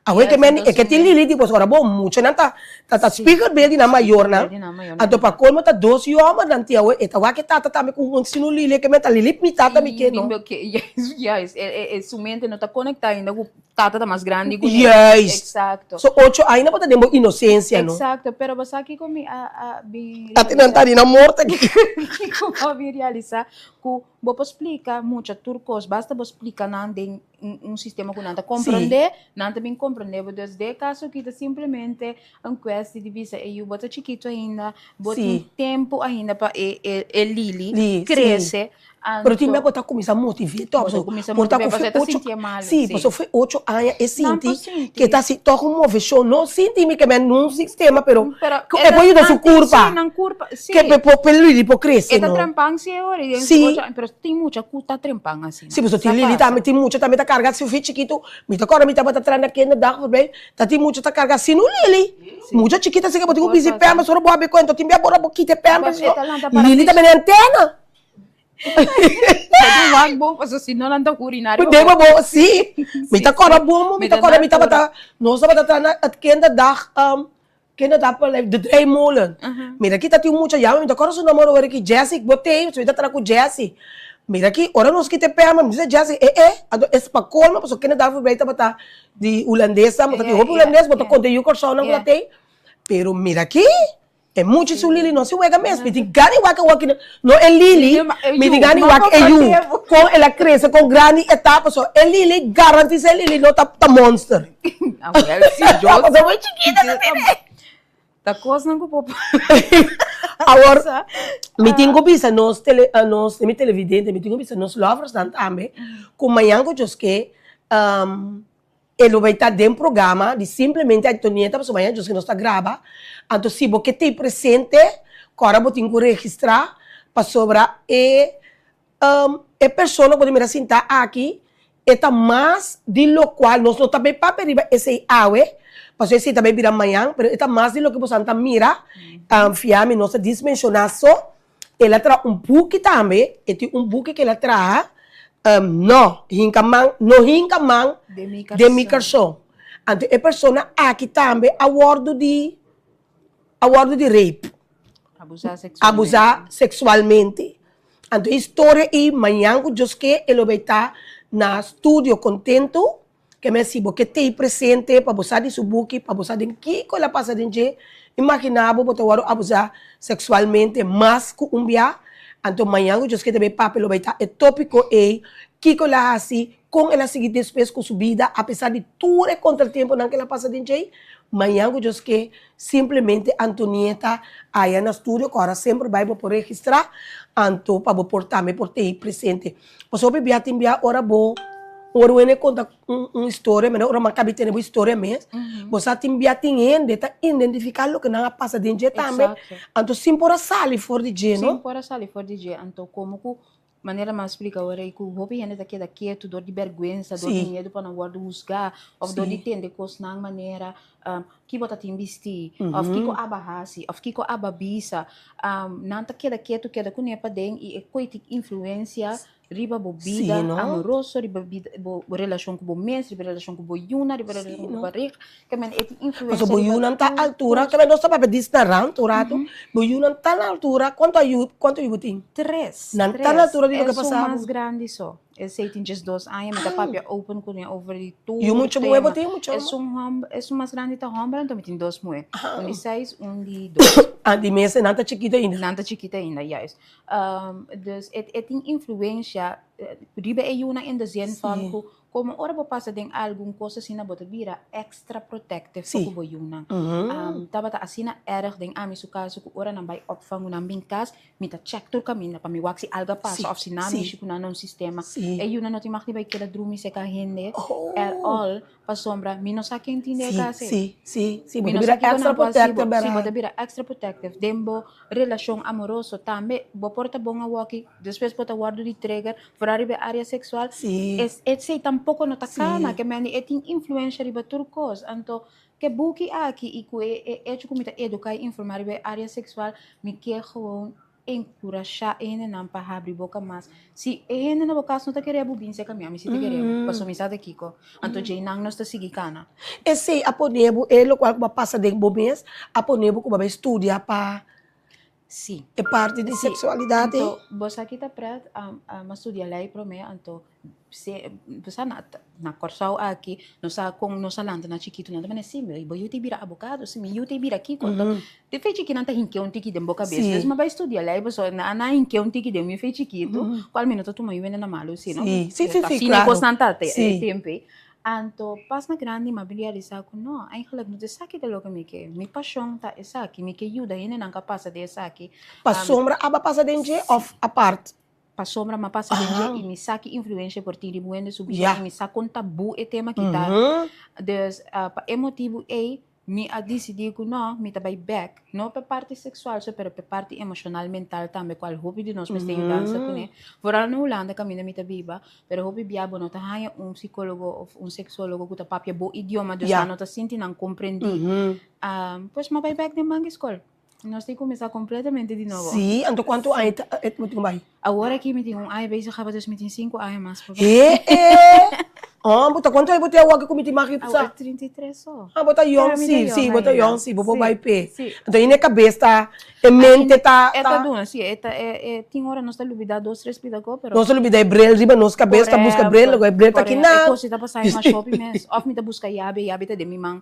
Awe ke men e ke tin lili di bos ora bo muchanan ta ta spiegelbeeld di nan mayornan. Anto pa colmo ta dos yòmernan tin awe e ta wak e tata tambe ku un asina un lili e ke men ta lili mi tata mi ke no. Juist, su mente no ta conecta ainda ku tata ta mas grandi ku mi. Juist. Exacto. So ocho aña bo ta den bo inocencia no. Exacto, pero bo sa kiko mi a a bin Ati nan ta di nan morto aki. Kiko bo a bin realisa ku bo por splika mucha tur kos, basta bo splika nan den un un sistema ku nan ta komprende, nan ta bin komprende bo. Dus den e kaso aki ta simplemente un kwesti di bisa e yu bo ta chikitu ainda, bo tin tempu ainda pa e e e lili krese. Pero tin bia bo ta kuminsá motivé tòg. Bo ta kuminsá Por ta motivé ku pasobra fe e ta ocho sintié malu. Sí, Sí. pasobra fe ocho aña e Nan sinti por sinti. ke ta hasi tòg un moveshon. No sinti mi ke men nun sistema, pero Pero ku e e ta por yuda su nan tin kurpa. sí, nan kurpa, sí. Ke pe por pe lili por krese E ta no. trempan sí e ora i den su Sí. ocho aña, pero tin mucha ku ta trempan asina. Sí, pasobra Sa tin lili pasa. tambe, tin mucha tambe ta karga su fe chikitu. Mi ta kòrda mi tabata traha na kinderdagverblijf, ta tin mucha ta karga asina un lili. Mucha chikito asina ke bo tin ku Por bisti pasa. pèmpers, ora bo habri kuenta tin bia bo ora bo kita e pèmpers E no. ta lanta para Lili ta piso. bini antena. Bo tin wak bon paso si no nan ta uriná riba Deba bo. bo, sí. Mi ta kòrda bon, mi ta kòrda mi tabata, nos tabata traha na het kinderdag, kinderdagverblijf De Draaimolen. Mira aki ta tin un mucha yama, mi ta kòrda su nòmber ora ki Jessy, bo t'ei, mi ta traha ku Jessy. Mira aki, ora nos kita e pèmper, mi bisa Jessy, e e, anto es pa kolmo pasobra kinderdagverblijf tabata di hulandesnan, bo ta tin hopi hulandes, bo ta konta e yu Kòrsounan ku ta t'ei. Pero mira aki. E mucha su lili no si wega mes. Mi tin gana di wak awor no e lili, mi tin gana di wak e yu. Kon el a krese, kon grandi e ta, pasobra e lili, garantisa e lili no ta ta monster. Awel si yo. Pasobra muy chikito ta tene. Ta kosnan ku por Awor, mi tin ku bisa nos tele, nos, mi televidente, mi tin ku bisa nos loversnan tambe, ku mañan ku djoske E lo bay ta den programa di simplemente Antonieta pasobra mañana djos ke nos ta graba, anto si bo ke tei presente kòrda bo tin ku registrá pasobra e e persona ku bo ta mira sintá aki e ta mas di lokual nos no ta bay papia riba esei awe pasobra esei ta bay bira mañan pero e ta mas di loke boso a mira fia mi nos ta dis menshoná so El a traha un buki tambe, e tin un buki ku el a traha, No, hinka man, no hinka man den mi karson. Anto e persona aki tambe a wòrdu di, a wòrdu di rape. Abusá seksualmente. Anto e historia ei mañan ku Dios ke e lo bai ta na studio kontentu. Ke men si bo ke tei presente pa bo sa di su buki, pa bo sa den kiko el a pasa den dje, imagina bo bo ta wòrdu abusá seksualmente mas ku un bia, anto mañan ku Dios ke ta bay papia lo bay ta e tópiko ei, kiko el a hasi, kon el a sigui despues ku su bida apesar di tur e kontratiemponan ku el a pasa den dje, mañan ku Dios ke simplemente Antonieta aya na studio ku ora semper bay bo por registrá, anto pa bo por tambe por tei presente. Pasobra hopi bia tin bia ora bo ora un hende konta un un historia mene ora mas kabi tene bo historia mes bo sa tin bia tin hende ta identifiká loke nan a pasa den dje tambe anto sin por a sali for di dje no. Sin por a sali for di dje anto komo ku manera mi a splika ora ei ku hopi hende ta keda ketu dor di bèrgwensa dor di miedu pa nan wòrdu husgá òf dor di tende kosnan manera ki bo ta tin bistí òf kiko aba hasi òf kiko aba bisa nan ta keda ketu keda kuné paden i e koe tin influensia riba bo bida amoroso riba bida bo relashon ku bo mes riba relashon ku bo yunan riba relashon ku bo pareha ke men e tin influensia Pasobra bo yunan ta altura ke men nos ta papia disna rant un ratu bo yunan ta na altura kuantu ayu kuantu yu bo tin? Tres Nan ta na altura di loke pasa esun mas grandi so. Esei tin djes dos aña, mi ta papia open ku mi over di tur Yu mucha muhé bo tin mucha? Esun hòmber, esun mas grandi ta hòmber, anto mi tin dos muhé. Un di seis, un di dos. Ah, di mes nan ta chikito ainda. Nan ta chikito ainda, juist. Dus e tin influensia. riba e yunan in de zin van ku komo ora bo pasa den algun kos asina bo ta bira extra protective pa ku bo yunan. Tabata asina erg den ami su kaso ku ora nan bai opvang ku nan bin kas mi ta check tur kaminda pa mi wak si algu a pasa òf si nan a mishi ku nan na un sistema. E yunan no tin mag di bai keda drumi seka hende at all Pasobra mi no sa ken tin den e kas ei. Sí, sí, sí. Mi Bo no ta sa bira kiko extra nan por hasi bo. protective, Sí, bo bèrdat? ta bira extra protective. Den bo relashon amoroso tambe bo por ta bon awoki, despues bo ta wòrdu di trigger, foral riba e área seksual. Sí. Es esei tampoko no ta kama, Sí. ke mende e tin influensha riba tur kos. Anto ke buki aki i ku e e echo ku mi ta eduká i informá riba e área seksual, mi ke gewoon Enkurashá e hendenan pa habri boka mas. Si e hende na bo kas no ta kere bo bin serka mi, ami si ta kere bo, pasobra mi sa ta kiko. Anto djeinan nos ta sigui kana. Esei a pone bo, e lokual ku bo a pasa den bo mes, a pone bo ku bo a bai studia pa Sí. e parti di Sí. seksualidat ei? Anto, bo sa ki ta pret, mi a studia lei promé, anto Se bo sa na na Kòrsou aki nos sa kon nos a lanta na chikitu nan ta manda si mi bo yu ta bira abogado si mi yu ta bira kiko anto di fe chiki nan ta hinkia un tiki den bo kabes dus mi a bai studia lei pasobra nan a hinkia un tiki den mi fe chikitu kual mi no ta tuma yu hende na malu si no asina e kosnan ta te e tempu ei anto pas na grandi mi a bin realisa ku no eigenlik no ta esaki ta loke mi ke mi pashon ta esaki mi ke yuda hendenan ku a pasa den esaki. Pasobra aba pasa den dje òf apart? Pasobra m'a pasa den dje i mi sa ki influencia por tin riba un hende su bida i mi sa kon tabú e tema ki ta. Dus pa e motibu ei mi a disidí ku no, mi ta bai bèk. No pa e parti seksual so, pero pa e parti emoshonal, mental tambe, kual hopi di nos mester yudansa kuné. Foral na Hulanda kaminda mi ta biba, pero hopi bia bo no ta haña un sikólogo òf un seksólogo ku ta papia bo idioma, dus nan no ta sinti nan komprendí. Pues m'a bai bèk den banki skol. Nos tin kuminsá kompletamente di nobo. Sí, anto kuantu aña ta e bo tin bai? Awor aki mi tin un aña bezig kaba, dus mi tin sinku aña mas pa bai. He e! Oh, bo ta kuantu aña bo tin awor aki ku mi tin mag Awor pasa? 33 so. Ah, bo ta yòn Pero mi ta sí, yòn sí, bo ta ainda. yòn sí, bo por Sí, bai p'e. sí. Anto ainda e kabes ta, e mente ta, E ta ta. duna, sí, e ta, e, e tin ora nos ta lubidá dos, tres pida kos, pero. Nos ta lubidá e bril riba nos kabes, ta buska bril, Korekto, loke e bril ta korekto. E kinan. kos ei ta pasá mas hopi mes. Òf mi ta buska yabi, e yabi ta den mi man.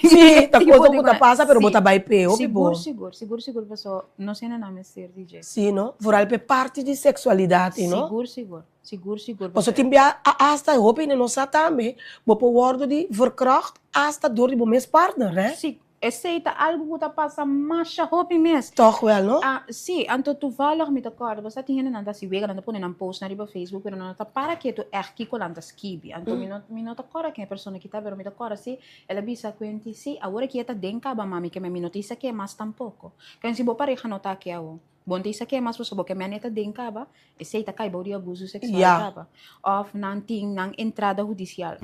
Sí, ta cosa cu ta pasa, pero bo ta bay p'e, hopi bo. Sigur, sigur, sigur, sigur, paso no sena nan mester di dje. Sí, no? Vooral p'e parti di sexualidad, no? Sigur, sigur, sigur, sigur. Paso tin bia hasta hopi hende no sa tambe, bo por wordo di verkracht hasta door di bo mes partner, hè? Sí, esey ta algo cu ta pasa masha hopi mes. Toch wel, no? Ah, sí, anto toevallig mi ta corda, bo sa tin hendenan ta haci wega, nan ta pone nan post nan riba Facebook, pero nan no ta para ketu echt kico nan ta skibi. Anto mi no, mi no ta corda ken e persona ki ta, pero mi ta corda si El a bisa Quinty, Sí, awor aki e ta den kaba, mami, ke mi no ta isa ke mas tampoko. Ken si bo pareha no ta aki awo? Bo no ta isa ke mas pasobra bo ke mene ta den kaba, esei ta kai bou di abuso seksual kaba. Òf nan tin nan entrada hudisial.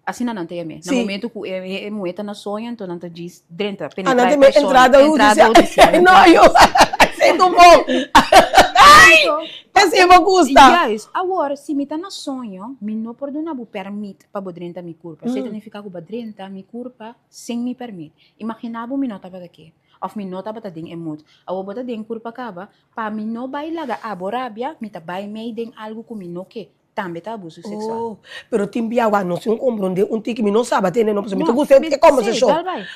Asina nan ta yam'é. Na momento ku e muhé ta na soño, anto nan ta djis drenta, penetrá e persona. Entrada hudisial. No, yo, esei ta un bon. Ai! Esei bo gusta. Juist. Awor, si mi ta na soño, mi no por duna bo pèrmit pa bo drenta mi kurpa. Esei ta nifiká ku bo a drenta mi kurpa sin mi pèrmit. Imaginá bo mi no tabata ke, òf mi no tabata den e mood. Awor bo ta den kurpa kaba, pa mi no bai laga abo rabia, mi ta bai mei den algu ku mi no ke. Tambe ta abuso seksual. Oh, pero tin bia wak nos tin komprondé un tiki, mi no sa batende no, pasobra mi ta gusta e kombersashon.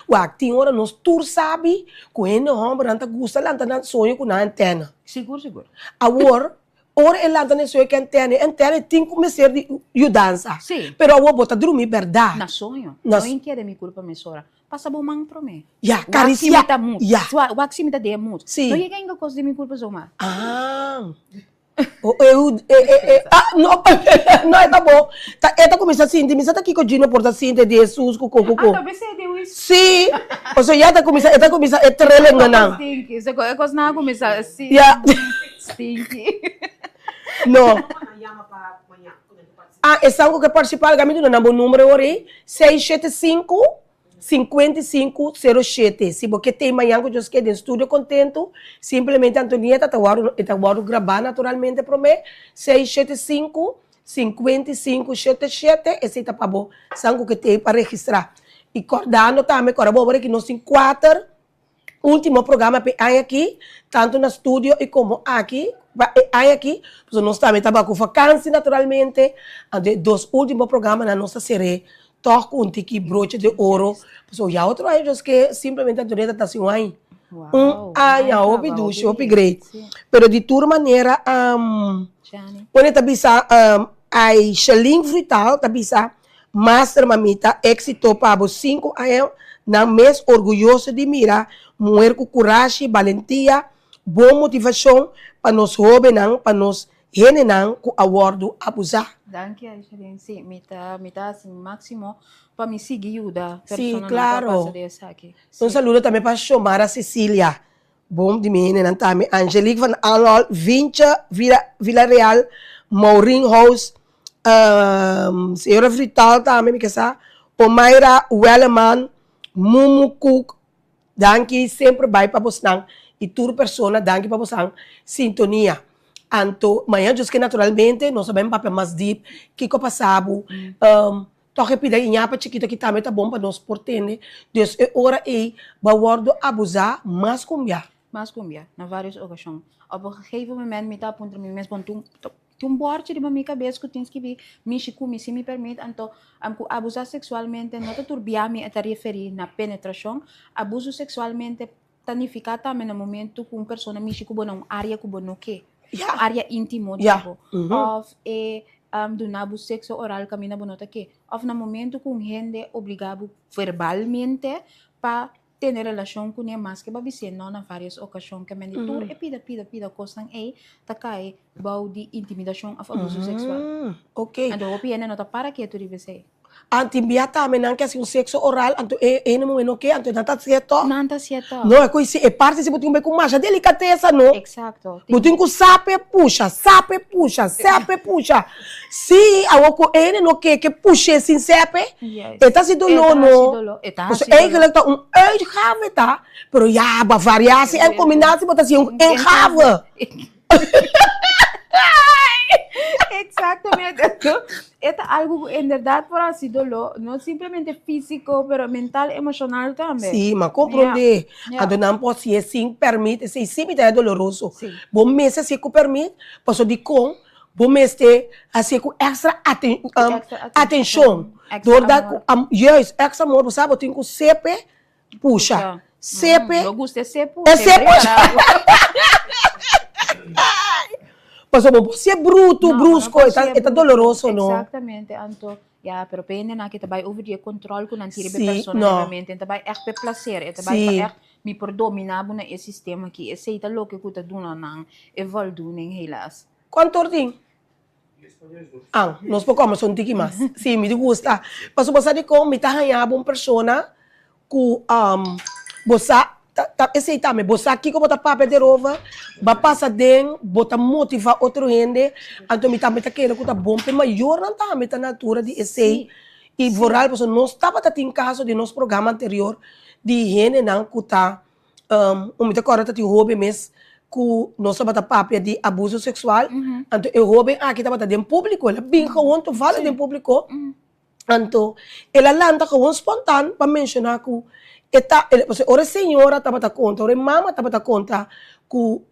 Wak, tin ora nos tur sabi ku hende hòmbernan ta gusta lanta nan soño ku nan antèna. Sigur, sigur. Awor, Ora e lanta na e soño ke antena, e antena tin ku mester di yudansa. Sí. Pero awor bo ta drumi bèrdat. Na soño. Na No inkeda mi kurpa mesora. Pasa bo man promé. Ya, Wak si karisiá. mi ta mut. Ya. Swa, wak si mi ta den mut. Sí. No yega inga kos den mi kurpa zomaar. Ah. O e u e e e ah no no e ta bo. Ta e ta kuminsá sinti, mi sa ta kiko Gino por ta sinti di Hesus ku ko ku ko. Ah, ta besé di wis. Sí. Pasobra ya ta kuminsá e ta kuminsá e trelenganan. Stinky. Se e kosnan a kuminsá si. Ya. Stinky. No. Ah, esan ku ke partisipá, laga mi duna nan bo numero e ora ei, 675 5507. Si bo ke tei mañan ku Dios ke den studio kontentu, simplemente Antonieta ta wòrdu, e ta wòrdu grabá naturalmente promé, 675 5577, esei ta pa bo san ku ke tei pa registrá. I kòrdando tambe, kòrda bo ora ki nos tin kuater Ultimo programa p'e aña aki, tanto na studio y como aki, pa e aña aki, pasobra nos tambe taba cu vakantie naturalmente, anto e dos ultimo programanan nos ta cer'é tog cu un tiki broche de oro, pasobra ya otro aña nos ke simplemente Antonieta ta haci un aña. Un aña, hopi dushi, hopi great. Pero di tur manera, Pone ta bisa, Aishalin Frutal ta bisa, Master mamita, éxito pa bo sinku aña nan mes orguyoso di mira muher ku kurashi, balentia, bon motivashon pa nos hóbennan, pa nos hendenan ku a wòrdu abusá. Danki Aishalin, sí, mi ta mi ta hasi mi máksimo pa mi sigui yuda Sí, personanan ku a klaro. pasa di esaki. Un Sí. saludo tambe pa Xiomara Cecilia, bon di mi hendenan tambe, Angelique van Anholt, Vintje Villa Villareal, Maureen House, Señora Vrital tambe mi ke sa, Omaira Welleman, Mumu Kook, danki semper bai pa bosnan y tur persona danki pa bosnan sintonia. Anto mañana Dios ke naturalmente nos a bai papia mas diep kiko a pasa bo, tog e pida e ñapa chikito aki tambe ta bon pa nos por tende, dus e ora ey bo a wordo abusa mas ku un bia. Mas ku un bia, na varios ocasion. Op un gegeven moment mi ta puntra mi mes, bon tin Tin un bòrchi riba mi kabes ku tin skibí, Mishi ku mi si mi pèrmit, anto am ku abusá seksualmente no ta turbiá mi, e ta referí na penetrashon. Abuso seksualmente ta nifiká tambe na momentu ku un persona mishi ku bo na un área ku bo no ke, un área íntimo di bo, òf e duna bo sekso oral kaminda bo no ta ke, òf na momentu ku un hende obligá bo verbalmente pa tene relashon kuné maske bo a bis'é no na vários okashon ke men di tur e pida pida pida kosnan ei ta kai bou di intimidashon òf abuso seksual. Ok. Anto hopi hende no ta para ketu riba esei. Anto tin bia tambe nan ke hasi un sekso oral anto e hende muhé no ke anto nan ta hasié tòg. Nan ta hasié tòg. No e ku si e parti si bo tin ku bai ku masha delikatesa no. Eksakto. Bo tin ku sape pusha, sape pusha, sepe pusha. Sí, awor ku hende no ke ke push'é sin sepe, e ta hasi doló no. Pasobra eigenlijk ta un uitgave ta, pero ya ba variatie en combinatie bo ta hasi un ingave. Exactamente. E ta algu ku inderdaad por hasi doló, no simplemente físiko, pero mental, emoshonal tambe. Sí, m'a komprondé. Anto nan por hasié sin pèrmit, esei sí mi ta doloroso. Bo mester hasié ku pèrmit, pasobra dikon Bo mester hacié cu extra atencion. Door dat cu, juist, extra amor, bo sa bo tin cu sepe pusha. Sepe. Bo gusta e sepu? E sepu. Pasobra bo por hacié bruto, brusco, e ta doloroso, no? Exactamente, anto, ya, pero p'e hendenan aki ta bai over di e control cu nan tin riba e persona nuevamente, e ta bai echt p'e placer, e ta bai pa echt mi por domina bo na e sistema aki, esei ta loke cu ta duna nan e voldoening, helaas. Cuanto or tin? Ah, nos por come un tiki mas. Sí, mi di gusta. Pasobra bo sa dikon mi ta haña bo un persona ku bo sa, ta esei tambe, bo sa kiko bo ta papia derover, bo a pasa den, bo ta motiva otro hende, anto mi tambe ta kere ku ta bon pa e mayornan tambe ta na altura di esei. I vooral pasobra nos tabata tin kaso den nos programa anterior di hendenan ku ta Un mi ta kòrda ta tin hóben mes ku nos tabata papia di abuso seksual, anto e hóben aki tabata den públiko, el a bin gewoon tovallig den públiko, anto el a lanta gewoon spontan pa menshoná ku e ta, pasobra ora e señora tabata konta, ora e mama tabata konta ku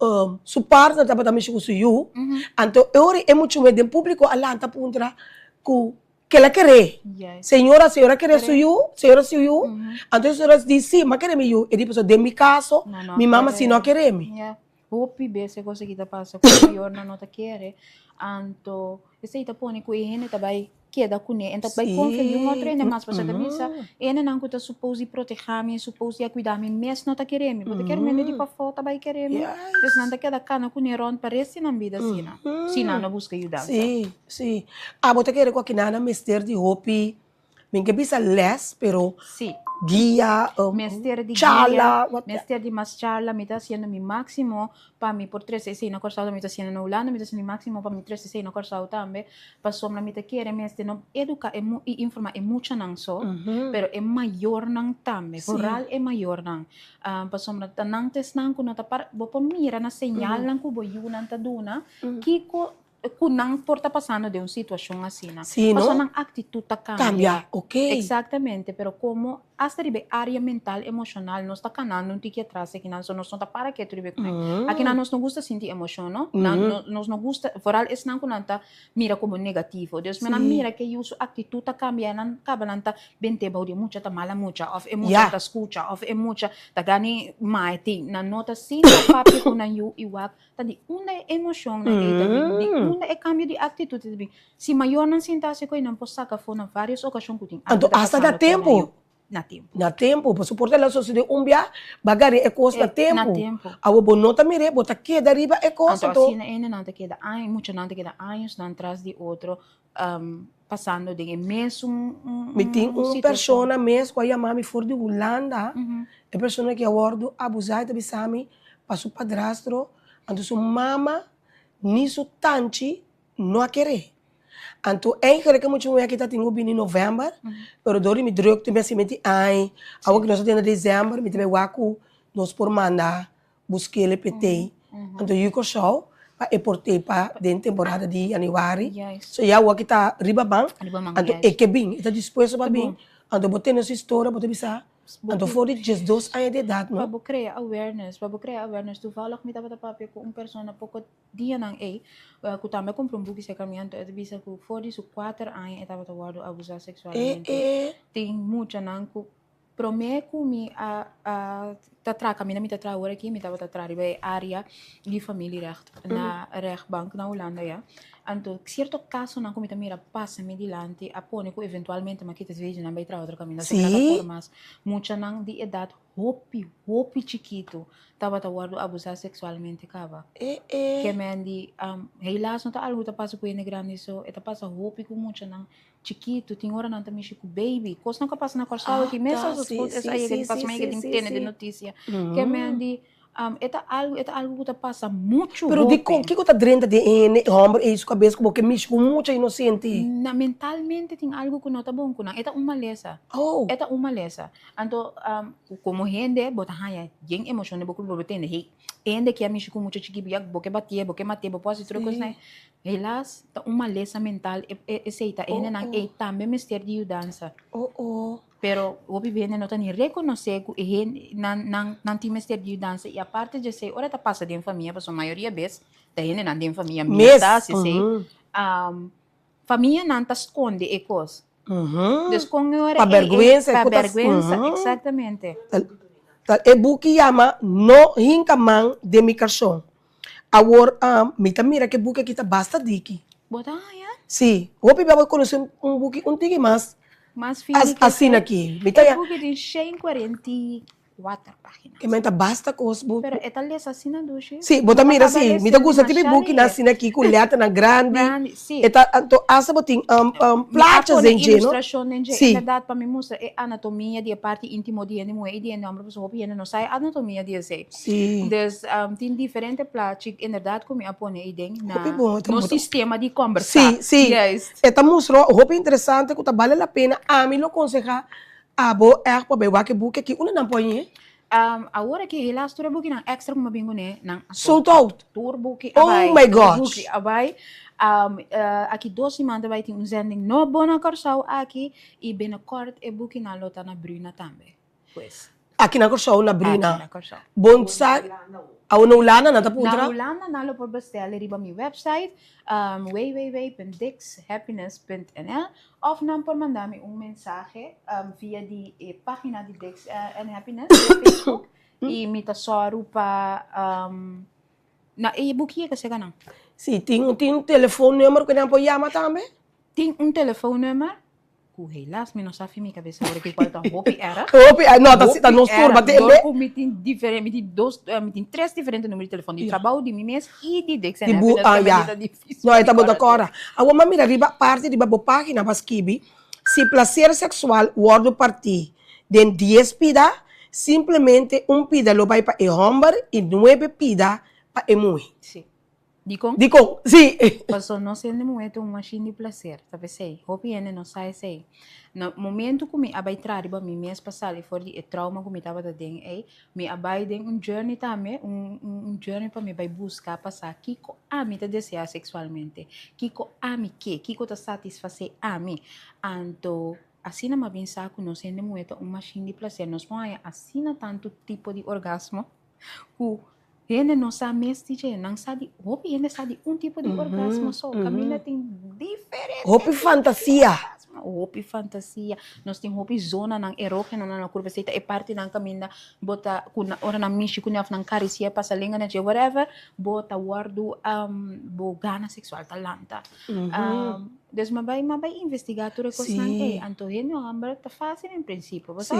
su partner tabata mishi ku su yu, anto e ora e muchanan den públiko a lanta puntra ku Kela keré. Señora, señora keré su yu, señora su yu. Anto e señora di, sí, m'a keré mi yu. E di, pasobra den mi kaso, mi mama sí no a keré mi. Ya. Hopi bes e kos aki ta pasa ku e mayornan no ta kere. Anto esei ta pone ku e hende ta bai keda kuné. E ta bai konfia niun otro hende mas. Pasobra ta bisa, e hendenan ku ta supos di protehá mi, supos di a kuidá mi mes no ta kere mi. Bo ta kere mi hende di pafó ta bai kere mi? Pues nan ta keda kana kuné rònt pa resti nan bida asina, si nan no buska yudansa. Sí. Sí. Abo ta kere ku akinana mester di hopi, mi ke bisa les, pero Sí. guia, Mester di guia, charla, what mester di mas charla. Mi ta hasiendo mi máksimo pa mi por trese esei na Kòrsou, mi ta hasiendo na Hulanda, mi ta hasiendo mi máksimo pa mi trese esei na Kòrsou tambe. Pasobra mi ta kere mester no eduká e mu i informá e muchanan so, pero e mayornan tambe, vooral e mayornan. Pasobra ta nan ta esnan ku no ta para, bo por mira na señalnan ku bo yunan ta duna kiko Ku nan por ta pasando den un situashon asina. Sí, no? Pasobra nan aktitut ta kambia. Kambia, ok. Eksaktamente, pero komo. Hasta riba e área mental, emoshonal, nos ta kanando un tiki atras akinan, so nos no ta para ketu riba e kos. Akinan nos no gusta sinti emoshon, no? Nan, nos no gusta, vooral esnan ku nan ta mira komo negativo. Dus men a mira ke yu su aktitut ta kambia, nan kaba nan ta bent'é bou di e mucha ta mala mucha, òf e mucha no ta skucha, òf e mucha ta gani mae tin. Nan no ta sinta papia ku nan yu i wak ta di unda e emoshonnan ei ta bin, di unda e kambio di aktitut ei ta bin. Si mayornan sinta hasi ku ei nan por saka afó na vários okashon ku tin algu Anto ta asta na pasando ku nan tempu. yu. Na tempu. Na tempu. Pasobra por ta el a sosodé un bia, bo a gana e kos na Na tempu. tempu. Awor bo no ta mir'é, bo ta keda riba e kos, Anto anto. asina hendenan ta keda aña, muchanan ta keda añosnan tras di otro pasando den e mesun Mi tin un situashon. persona mes ku a yama mi for di Hulanda, e persona ki a wòrdu abusá e ta bisa mi pa su padrastro, anto su mama ni su tanchi no a keré. Anto eigenlijk e mucha muhé aki ta tin ku bini novèmber, pero dor di mi drukte mi a sinti ai, awor ku nos ta den na desèmber mi ta bai wak ku nos por manda busk'el p'e tei. Anto yu Kòrsou pa e por tei pa den temporada di yanüari. So ya awor ki ta riba man, anto e ke bin, e ta dispuesto pa bin. Anto bo tene su historia, bo ta bisa, anto for di diesdos aña di edat no. Pa bo krea awareness, pa bo krea awareness. Toevallig mi tabata papia ku un persona poko dianan ei, ku tambe a kumpra un buki serka mi, anto e ta bisa ku for di su kuater aña e tabata wòrdu abusá seksualmente. Tin muchanan ku Promé ku mi a a ta traha kaminda mi ta traha awor aki, mi tabata traha riba e área di familierecht na rechtbank na Hulanda ya. Anto sierto kasonan ku mi ta mira pasa mi dilanti a pone ku eventualmente mi a kita esei nan bai traha otro kaminda. So mi no ta por mas. Muchanan di edat hopi, hopi chikitu tabata wòrdu abusá seksualmente kaba. Ke men di helaas no ta algu ta pasa ku hende grandi so, e ta pasa hopi ku muchanan Chikitu, tin ora nan ta mishi ku baby. Kosnan ku a pasa na Kòrsou aki mes as goed es a yega di pasa, mi a yega di tene den notisia. Ke men di, e ta algu, e ta algu ku ta pasa muchu Pero hopi. dikon, kiko ta drenta den e hende, e hòmber ei su kabes ku bo ke mishi ku mucha inosente? Na mentalmente tin algu ku no ta bon ku nan. E ta un malesa. Oh. E ta un malesa. Anto, komo hende bo ta haña yen emoshon den bo kurpo, bo tende, hey, e hende aki a mishi ku mucha chikito, ya bo ke batié, bo ke mat'é, bo por hasi tur e kosnan. Helaas, ta un malesa mental esei ta. E hendenan ei tambe mester di yudansa. Pero hopi hende no ta ni rekonosé ku e hende nan nan nan tin mester di yudansa i aparte di esei ora ta pasa den famia pasobra mayoria bes ta hendenan den famia mes ta hasi esei famianan ta skonde e kos. Dus kon e ora Pa bèrgwensa Pa bèrgwensa, eksaktamente. E buki yama No hinka man den mi karson. Awor mi ta mira ku e buki aki ta basta diki. Bo ta haña? Si. Hopi bia bo konosé un buki un tiki mas Mas fini ke asina aki. Mi ta E buki tin 144 página. E men ta basta kos. Bo Pero e ta lesa asina dushi. Si, bo ta mira si. Mi ta gusta tipo e bukinan asina aki ku lèternan grandi. Grandi, si. E ta anto asta bo tin plachas den dje, no? Mi a pone ilustrashon den dje, Si. inderdat, pa mi mustra e anatomia di e parti íntimo di hende muhé i di hende hòmber, pasobra hopi hende no sa e anatomia di esei. Sí. Dus tin diferente plachi inderdaad ku mi a pone ei den na Hopi bon, e ta nos muta. sistema di kombersá. Sí, sí. Juist. E ta mustra hopi interesante ku ta bale la pena. Ami lo konsehá abo ègt pa bai wak e buki aki. Unda nan por hañ'é? Awor aki helaas tur e bukinan èkstra ku mi a bin kuné nan a Sold out. Tur buki a Oh bai. my Tur gosh. buki a bai. Aki dos siman ta bai tin un zending nobo na Kòrsou aki i binnenkort e bukinan lo ta na Bruna tambe. Pues. Aki na Kòrsou na Bruna. Aki na Kòrsou. Bon sa awo na Hulanda nan ta puntra? Na Hulanda nan lo por bestèl riba mi website www.dixhappiness.nl òf nan por manda mi un mensahe via di e página di Dix and Happiness riba Facebook i mi ta sòru pa na e buki yega seka nan. Si, tin tin un telefonnummer ku nan por yama tambe? Tin un telefonnummer Ku helaas mi no sa fi mi kabesa ora ki kual ta hopi erg. Hopi erg, no ta ta nos tur ba tende. Dor ku mi tin diferente, mi tin dos, mi tin tres diferente numero di telefon, di trabou, di mi mes i di Dixon Di bu, ah ya. No e ta bo ta kòrda. Awor mi a mira riba parti riba bo pagina bo a skibi, si plaser seksual wòrdu partí den dies pida, simplemente un pida lo bai pa e hòmber i nuebe pida pa e muhé. Sí. Dikon? Dikon, sí. Paso nos hende muhé ta un mashin di plaser, ta p'esei. Hopi hende no sa esei. Na momento ku mi a bai traha riba mi mes pa sali for di e trauma ku mi tabata den ei, mi a bai den un journey tambe, un un journey pa mi bai buska pa sa kiko ami ta deseá seksualmente, kiko ami ke, kiko ta satisfasé ami. Anto. Asina m'a bin sa ku nos hende muhé ta un mashin di plaser. Nos por haña asina tantu tipo di orgasmo ku hende no sa mes di dje. Nan sa di, hopi hende sa di un tipo di orgasmo so. Kaminda tin diferente Hopi tipo di fantasia. orgasmo. Hopi fantasia. Nos tin hopi zonanan erógenonan na kurpa. Esei ta e partinan kaminda bo ta, ku nan ora nan mishi kuné òf nan karisié, pasa lenga na dje, whatever, bo ta wòrdu, bo gana seksual ta lanta. Dus m'a bai, m'a bai investigá tur e kosnan ei. Anto hende hòmber ta fásil en prinsipio. Bo sa,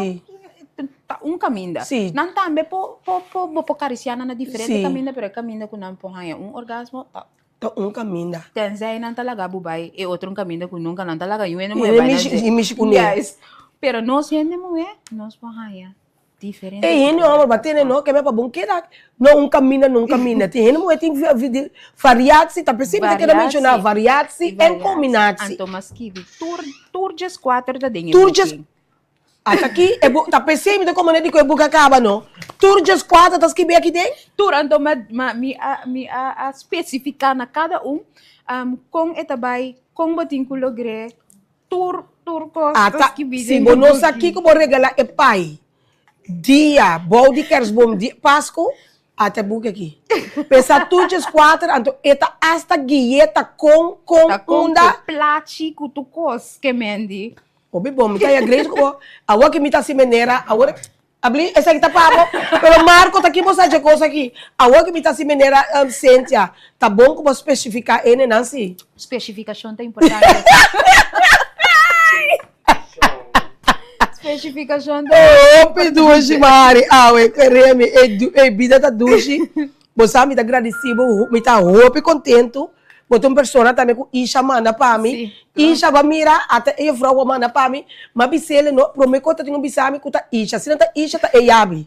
ta un kaminda. Nan tambe por, por, por, bo por karisiá nan na diferente kaminda, pero e kaminda ku nan por haña un orgasmo ta. Ta un kaminda. Tenzij nan ta laga bo bai e otro un kaminda ku nunka nan ta laga yu hende muhé bai na dje. I mishi kuné. Juist. Pero nos hende muhé, nos por haña Diferente. E hende homber ba tene no keme pa bon keda no un caminda no un caminda tin hende muhe tin variatie ta p'esei mi ta keda menciona variatie en combinatie. Anto mas skibi tur tur djes cuater ta den e Tur djes ata aki e bu ta p'esei mi ta komanda di ku e buki a kaba no tur djes cuater ta skibi aki den. Tur anto ma ma mi a mi a a specifica na kada un kon e ta bai kon bo tin ku logr'é. Tur tur kos ta Ata, skibí si den bo e no sa buki. kiko bo regalá e pai dia bou di kersboom di Pasku, ata e buki aki. P'esá tur djes kuater, anto e ta asta gui'é ta kon, kon, Ta kon unda. ku plachi ku tur kos ke mendi. Hopi bon, mi ta haña great ku bo. Awor ke mi ta hasi manera, awor Abli, esaki ta pa bo. Pero Marco ta ki bo sa dje kos aki. Awor ki mi ta hasi manera Cynthia, ta bon ku bo spesifiká ene nan si. Spesifikashon ta importante. Spesifikashon ta Hopi dushi Mari, awe kere mi e bida ta dushi. Bo sa mi ta gradisí bo, mi ta hopi kontentu. Bo ta un persona tambe ku Isha manda pa mi. Isha bo a mira, ata e juffrouw ku a manda pa mi. M'a bis'el no, promé ku ta tin ku bisa mi ku ta Isha. Si no ta Isha ta e yabi.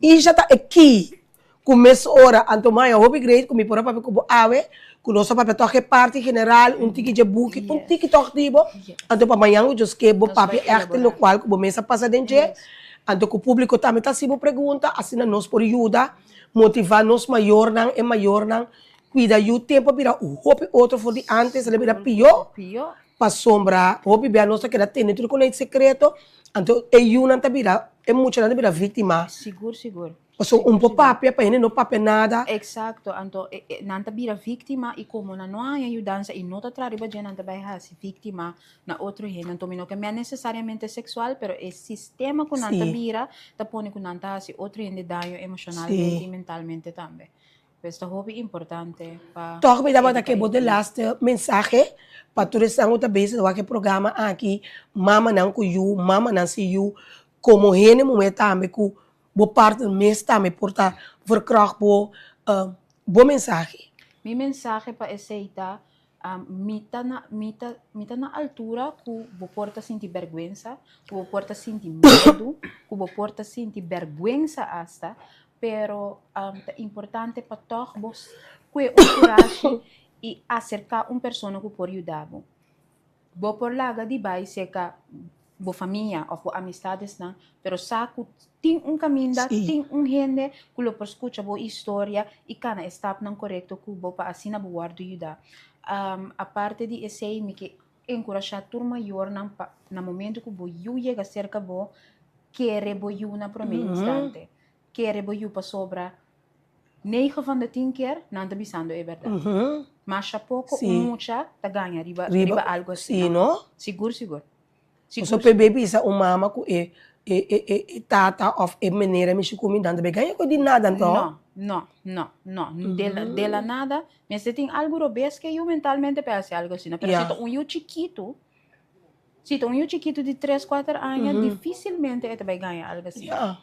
Isha ta e key ku mesora. Anto maya hopi great ku mi por a papia ku bo awe, ku nos a papia tòg e parti general, un tiki dje buki, un tiki tòg di bo. Anto pa mañan ku Dios ke bo papia ègt lokual ku bo mes a pasa den dje. Anto ku públiko tambe ta hasi bo pregunta, asina nos por yuda motivá nos mayornan, e mayornan Cuida yu tempo a bira hopi otro for di antes, el a bira pió, pasobra hopi bia nos ta keda tene tur con secreto, anto e yunan ta bira, e muchanan ta bira victima. Sigur, sigur. Pasobra un por papia, pa hende no papia nada. Exacto, anto nan ta bira victima y como nan no a haña yudansa y no ta traha riba dje nan ta bay haci victima na otro hende. Anto mi no ke mea necesariamente sexual, pero e sistema cu nan ta bira ta pone cu nan ta haci otro hende daño emocionalmente y mentalmente tambe. Pues ta hopi importante pa Tòg mi tabata ke bo delaste mensahe pa tur esnan ku ta bezig wak e programa aki, mamanan ku yu, mamanan sin yu, komo hende muhé tambe ku bo partner mes tambe por ta verkracht bo bo mensahe. Mi mensahe pa esei ta, mi ta na mi ta mi ta na altura ku bo por ta sinti bèrgwensa, ku bo por ta sinti miedu, ku bo por ta sinti bèrgwensa asta, Pero ta importante pa tòg bo kue un kurashi i aserká un persona ku por yuda bo. Bo por laga di bai serka bo famia òf bo amistadesnan, pero sa ku tin un kaminda, tin un hende ku lo por skucha bo historia i kana e stapnan korekto ku bo pa asina bo wòrdu yuda. Aparte di esei mi ke enkurashá tur mayornan pa na momento ku bo yu yega serka bo, kere bo yu na promé instante. Kere bo yu pasobra nege van de tin keer nan ta bisando e berdad. Masha poko un mucha ta gaña riba riba algo asina. Sí, no? Sigur, sigur. Pasobra p'e be bisa un mama ku e e e tata of e meneer a mishi ku mi nan ta be gaña ku di nada anto. No, no, no, no. De la de la nada mester tin algo robes ke yu mentalmente p'e hasi algo asina. Pero si ta un yu chikitu, si ta un yu chikitu di tres, kuater aña dificilmente e ta bai gaña algo asina.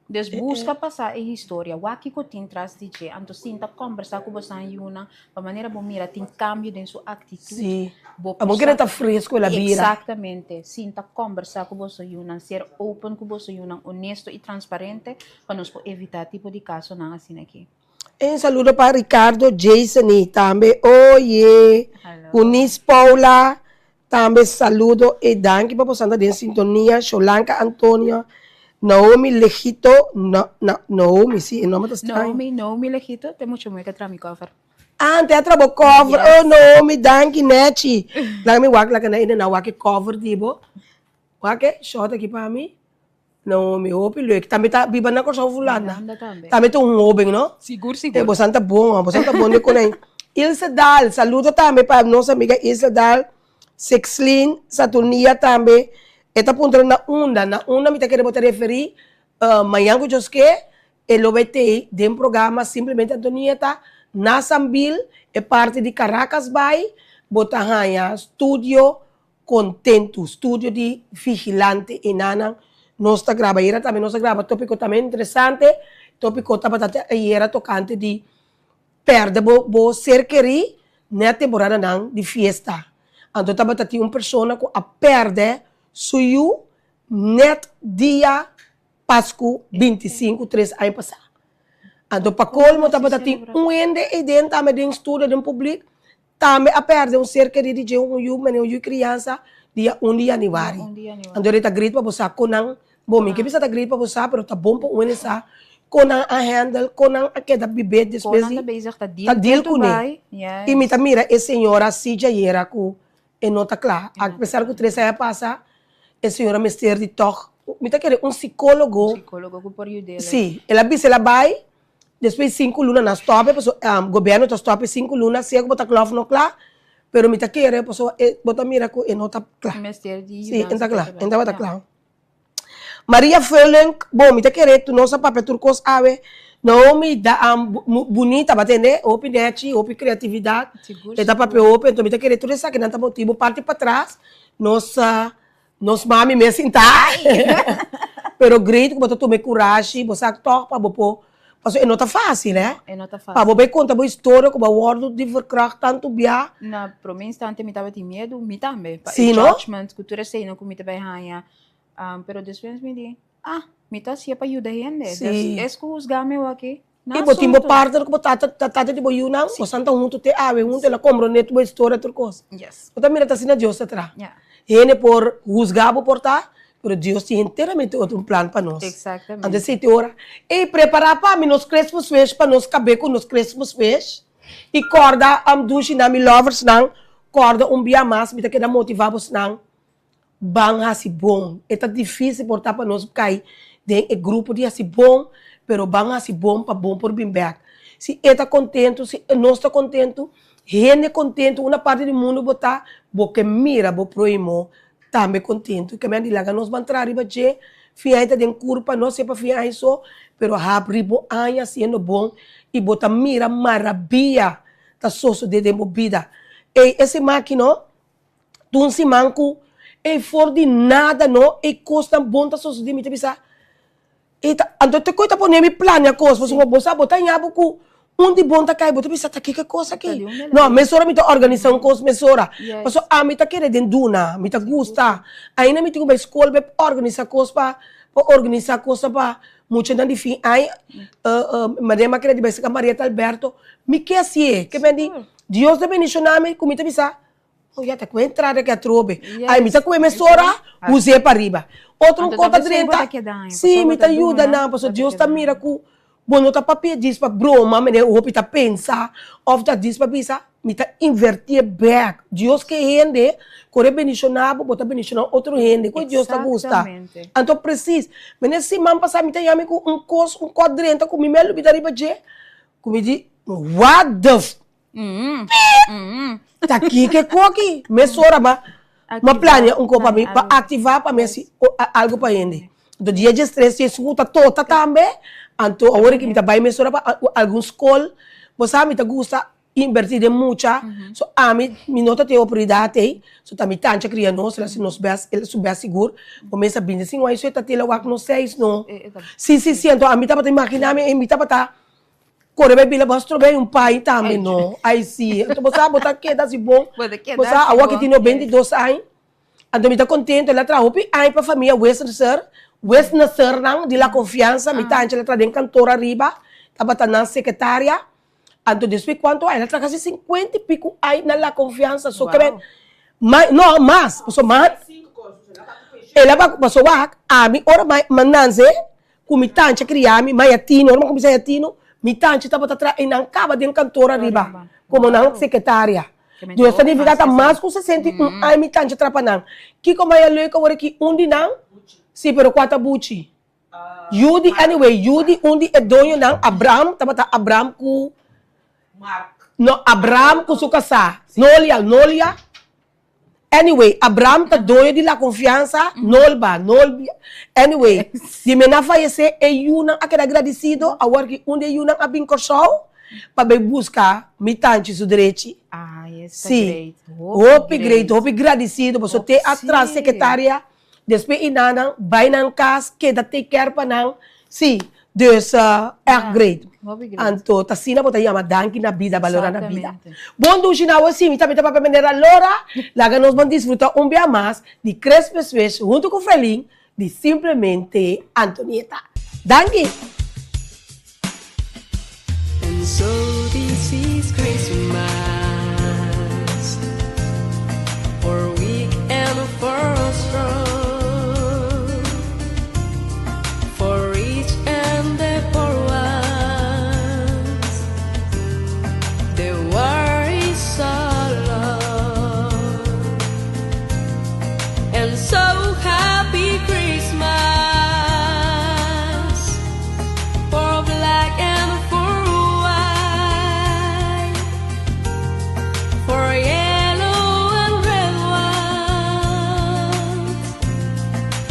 Dus buska pasa e historia, wak kiko tin tras di dje, anto sinta kombersá ku bosan yunan pa manera bo mira tin kambio den su aktitut. Sí. Bo Abo kere ta fresco el a bira. Exactamente. Sinta kombersá ku boso yunan, ser open ku boso yunan, honesto i transparente pa nos por evitá tipo di kasonan asina aki. Un saludo pa Ricardo Jason i tambe oye Unis Paula Tambe saludo e danki pa boso anda den sintonia Sholanka Antonio, Naomi Legito, na, na, Naomi, si, e nomber ta straño. Naomi, Naomi Legito, te mucho muhe ke traha mi cover. Ah, te a traha bo cover. Yes. Oh, Naomi, danki, nechi. Laga mi wak, laga na ene na wak e cover di bo. Wak e short aki pa mi. Naomi hopi leuk. Tambe ta biba na Kòrsou of Hulanda? Hulanda tambe. Tambe ta un hoben no? Sigur sigur. E bosan ta bon ho, bosan ta bon di konai. Ilse Daal, saludo tambe pa nos amiga Ilse Daal, Sexlin, Saturnia tambe. E ta puntra na unda, na unda mi ta kere bo ta referí mañan ku Dios ke e lo bai tei den programa Simplemente Antonieta na Sambil, e parti di Caracas bai bo ta haña studio Kontentu, studio di Vigilante enanan nos ta graba. Ayera tambe nos a graba topiko tambe interesante. Topiko tabata te ayera tokante di pèrdè bo bo ser kerí na temporadanan di fiesta. Anto tabata tin un persona ku a pèrdè su yu nèt dia Pasku 25 tres aña pasá. Anto pa kolmo tabata tin un hende eiden tambe den studio den publik Tambe a perde un ser kerí di dje, un yu, mene un yu kriansa, dia un di yanüari. Anto e ta great pa bo sa kon nan, bo mi ke bisa ta great pa bo sa, pero ta bon pa un hende sa kon nan a handle, kon nan a keda bibé despues di ta deal kuné. I mi ta mira e señora si djayera ku e no ta kla. A pesar ku tres aña pasa, e señora mester di tòg, mi ta kere un sikólogo. Si, el a bisa el a bai. Despues sinku luna nan stòp e pasobra gobièrnu ta stòp e sinku luna sea ku bo ta kla òf no kla, pero mi ta kere pasobra e bo ta mira ku e no ta kla. Si, e no ta kla, e no tabata kla. Maria Fröling, bon mi ta kere tur nos a papia tur kos awe, Naomi da bunita bo a tende, hopi nèchi, hopi kreatividat, e ta papia hopi, anto mi ta kere tur esakinan ta motibu parti patras nos Nos mami mes sinta Pero great ku bo ta tuma e kurashi, bo sa tòg pa bo por, pasobra e no ta fásil eh. E no ta fásil. Pa bo bai konta bo historia ku bo a wòrdu di verkracht tantu bia. Na promé instante mi tabatin miedu, mi tambe, pa Sí e no? judgment ku tur eseinan ku mi ta bai haña. Pero despues mi di, ah, mi ta hasié pa yuda hende. Sí. Dus es ku husga mi awor-aki, I bo tin bo partner ku bo tata ta tata di bo yunan, bo san ta huntu te awe huntu, el a komprondé tur bo historia tur kos. Bo ta mira ta asina Dios ta traha. Hende por husga bo por ta, pero Dios tin henteramente otro un plan pa nos. Anto esei te ora, ey prepará pa mi nos Christmas wish pa nos kab'é ku nos Christmas wish i kòrda dushinan mi loversnan kòrda un bia mas mi ta keda motivá bosnan Ban hasi bon. E ta difícil por ta pa nos kai den e grupo di hasi bon, pero ban hasi bon pa bon por bin bek. Si e ta kontentu, si nos ta kontentu, hende kontentu, una parti di mundu bo ta, bo ke mira bo prohimo tambe kontentu. Ke men di laga nos ban traha riba dje, fin aña ta den kurpa, no sepa fin aña so, pero habri bo aña hasiendo bon i bo ta mira marabia ta sosode den bo bida. Ey, ese makino. Tur un siman ku ei for di nada no, ei kosnan bon ta sosodé, mi ta bisa, ei ta, anto te ku ei ta pone mi plania kos, pasobra bo sa bo ta haña bo ku un di bon ta kai, bo ta bisa ta kiko e kos aki? No, mesora mi ta organisá un kos mesora, pasobra ami ta kere den duna, mi ta gusta, ainda mi tin ku bai skol bai organisá kos pa, pa organisá kosnan pa muchanan di fin aña, manera mi a kere di bai saka Marieta Alberto, mi ke hasié, ke men di, Dios ta bendishoná mi ku mi ta bisa, Oh ya ta ku entrada ke atrobe. Ay mi ta kue mesora hus'é pa riba. Otro un kos ta drenta, si mi ta yuda nan pasobra Dios ta mira ku bo no ta papia djis pa broma manera hopi ta pensa òf ta djis pa bisa mi ta invertié bèk. Dios ke hende ku ora e bendishoná bo, bo ta bendishoná otro hende ku Dios ta gusta. Anto presis manera siman pasá mi ta yami ku un kos un kos drenta ku mi me a lubida riba dje ku mi di what the. Ta kiko e koki? Mesora ma ma plania un ko pa mi pa aktivá pa mi hasi algu pa hende. Anto dia diestres si esun ku ta tota tambe, anto awor ki mi ta bai mesora pa algun skol. Bo sa mi ta gusta inbertí den mucha, so ami mi no ta tin oportunidat ei, so ta mi tancha kria nos, el a hasi nos bèst, el a su bèst sigur. Bo mes a bini sin wak, ta tela wak nos seis no. Si si si, anto ami tabata imaginá mi, mi tabata Kore bai bila bo a strob'é un pai tambe no. Ai si. Anto bo sa bo ta keda si bon. Bo sa awor ki tin 92 aña. Anto mi ta kontento el a traha hopi aña pa famia Wisneser. Wisnesernan di La Confianza. Mi tanchi el a traha den kantor ariba. Tabata nan sekretaria. Anto despues kuantu aña el a traha kasi sinkuenta i piku aña na La Confianza. So ke men no mas. Pasobra mas el a bai pasobra wak ami ora mi nanse Ku mi tanchi a kria mi, ma yatino, ora mi a kuminsá yatino, mi tanchi tabata traha i nan kaba den kantor ariba komo nan sekretaria. Dus ta nifiká ta mas ku 61 aña mi tanchi trapa nan. Kiko maya leuk awor aki un di nan? Si, pero kua ta buchi? Yu di, anyway, yu di un di e doñonan, Abraham, tabata Abraham ku, no, Abraham ku su kasá, Nolia, Nolia. Anyway, Abraham ta doño di La Confianza, Nolba, Nolbia, anyway, di men a fayesé, e yunan a keda gradisido, awor ki un di e yunan a bin Kòrsou pa bai buska mi tanchi su drechi. Ay, es ta Sí, great, hopi hopi great, great. hopi gradisido, pasobra te a tras sekretaria, despues i nannan bai nan kas, keda take care pa nan, sí, dus ègt great. Hopi great. Anto ta asina bo ta yama danki na bida, balora na bida. Exactamente. Bon dushi na awe si, mi tambe ta papia manera Lora, laga nos ban disfruta un bia mas di Christmas Wish hunto ku Frelin di Simplemente Antonieta. Danki! And so this is Christmas For weak and for strong For rich and the poor ones The war is so long And so happy Christmas For black and for white For yellow and red ones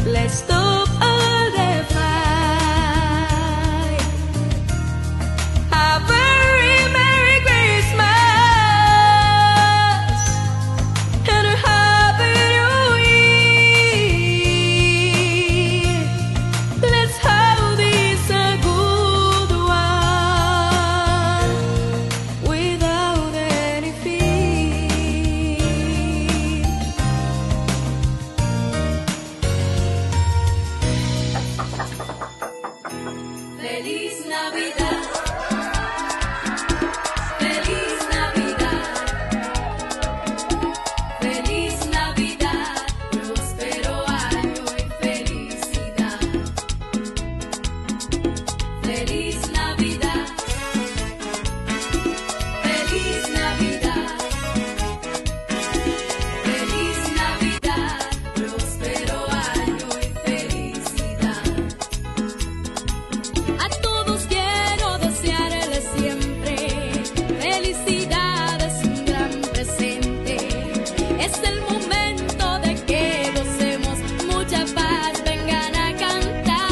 Let's stop all the fight A very Merry Christmas and a Happy New Year. Let's have this a good one without any fear. Feliz Navidad. Feliz Navidad. Feliz Navidad. Prospero año y felicidad. Feliz Navidad. Feliz Navidad. Feliz Navidad. Prospero año y felicidad. A todos quiero desearles siempre felicidad es un gran presente. Es el momento de que gocemos mucha paz. Vengan a cantar.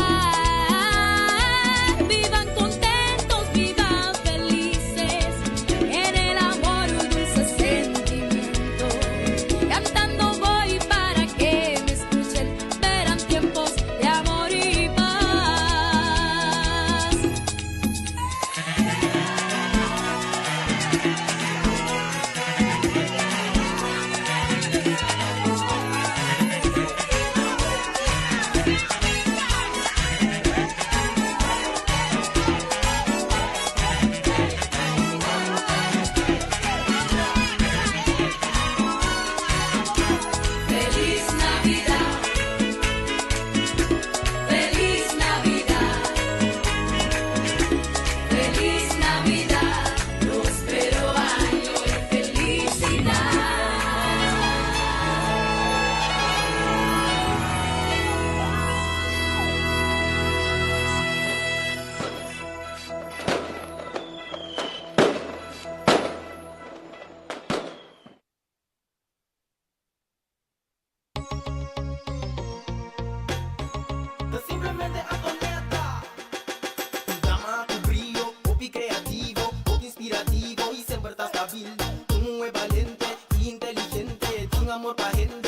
Vivan contentos, vivan felices. En el amor un dulce sentimiento. Cantando voy para que me escuchen. Verán tiempos de amor y paz. Feliz Navidad. Feliz Navidad. Feliz Navidad. Prospero año y felicidad. Ta Simplemente Antonieta. Un dama ku brio, hopi kreativo, hopi inspirativo i semper ta stabil. Un muhé balente i inteligente, tin amor pa hende.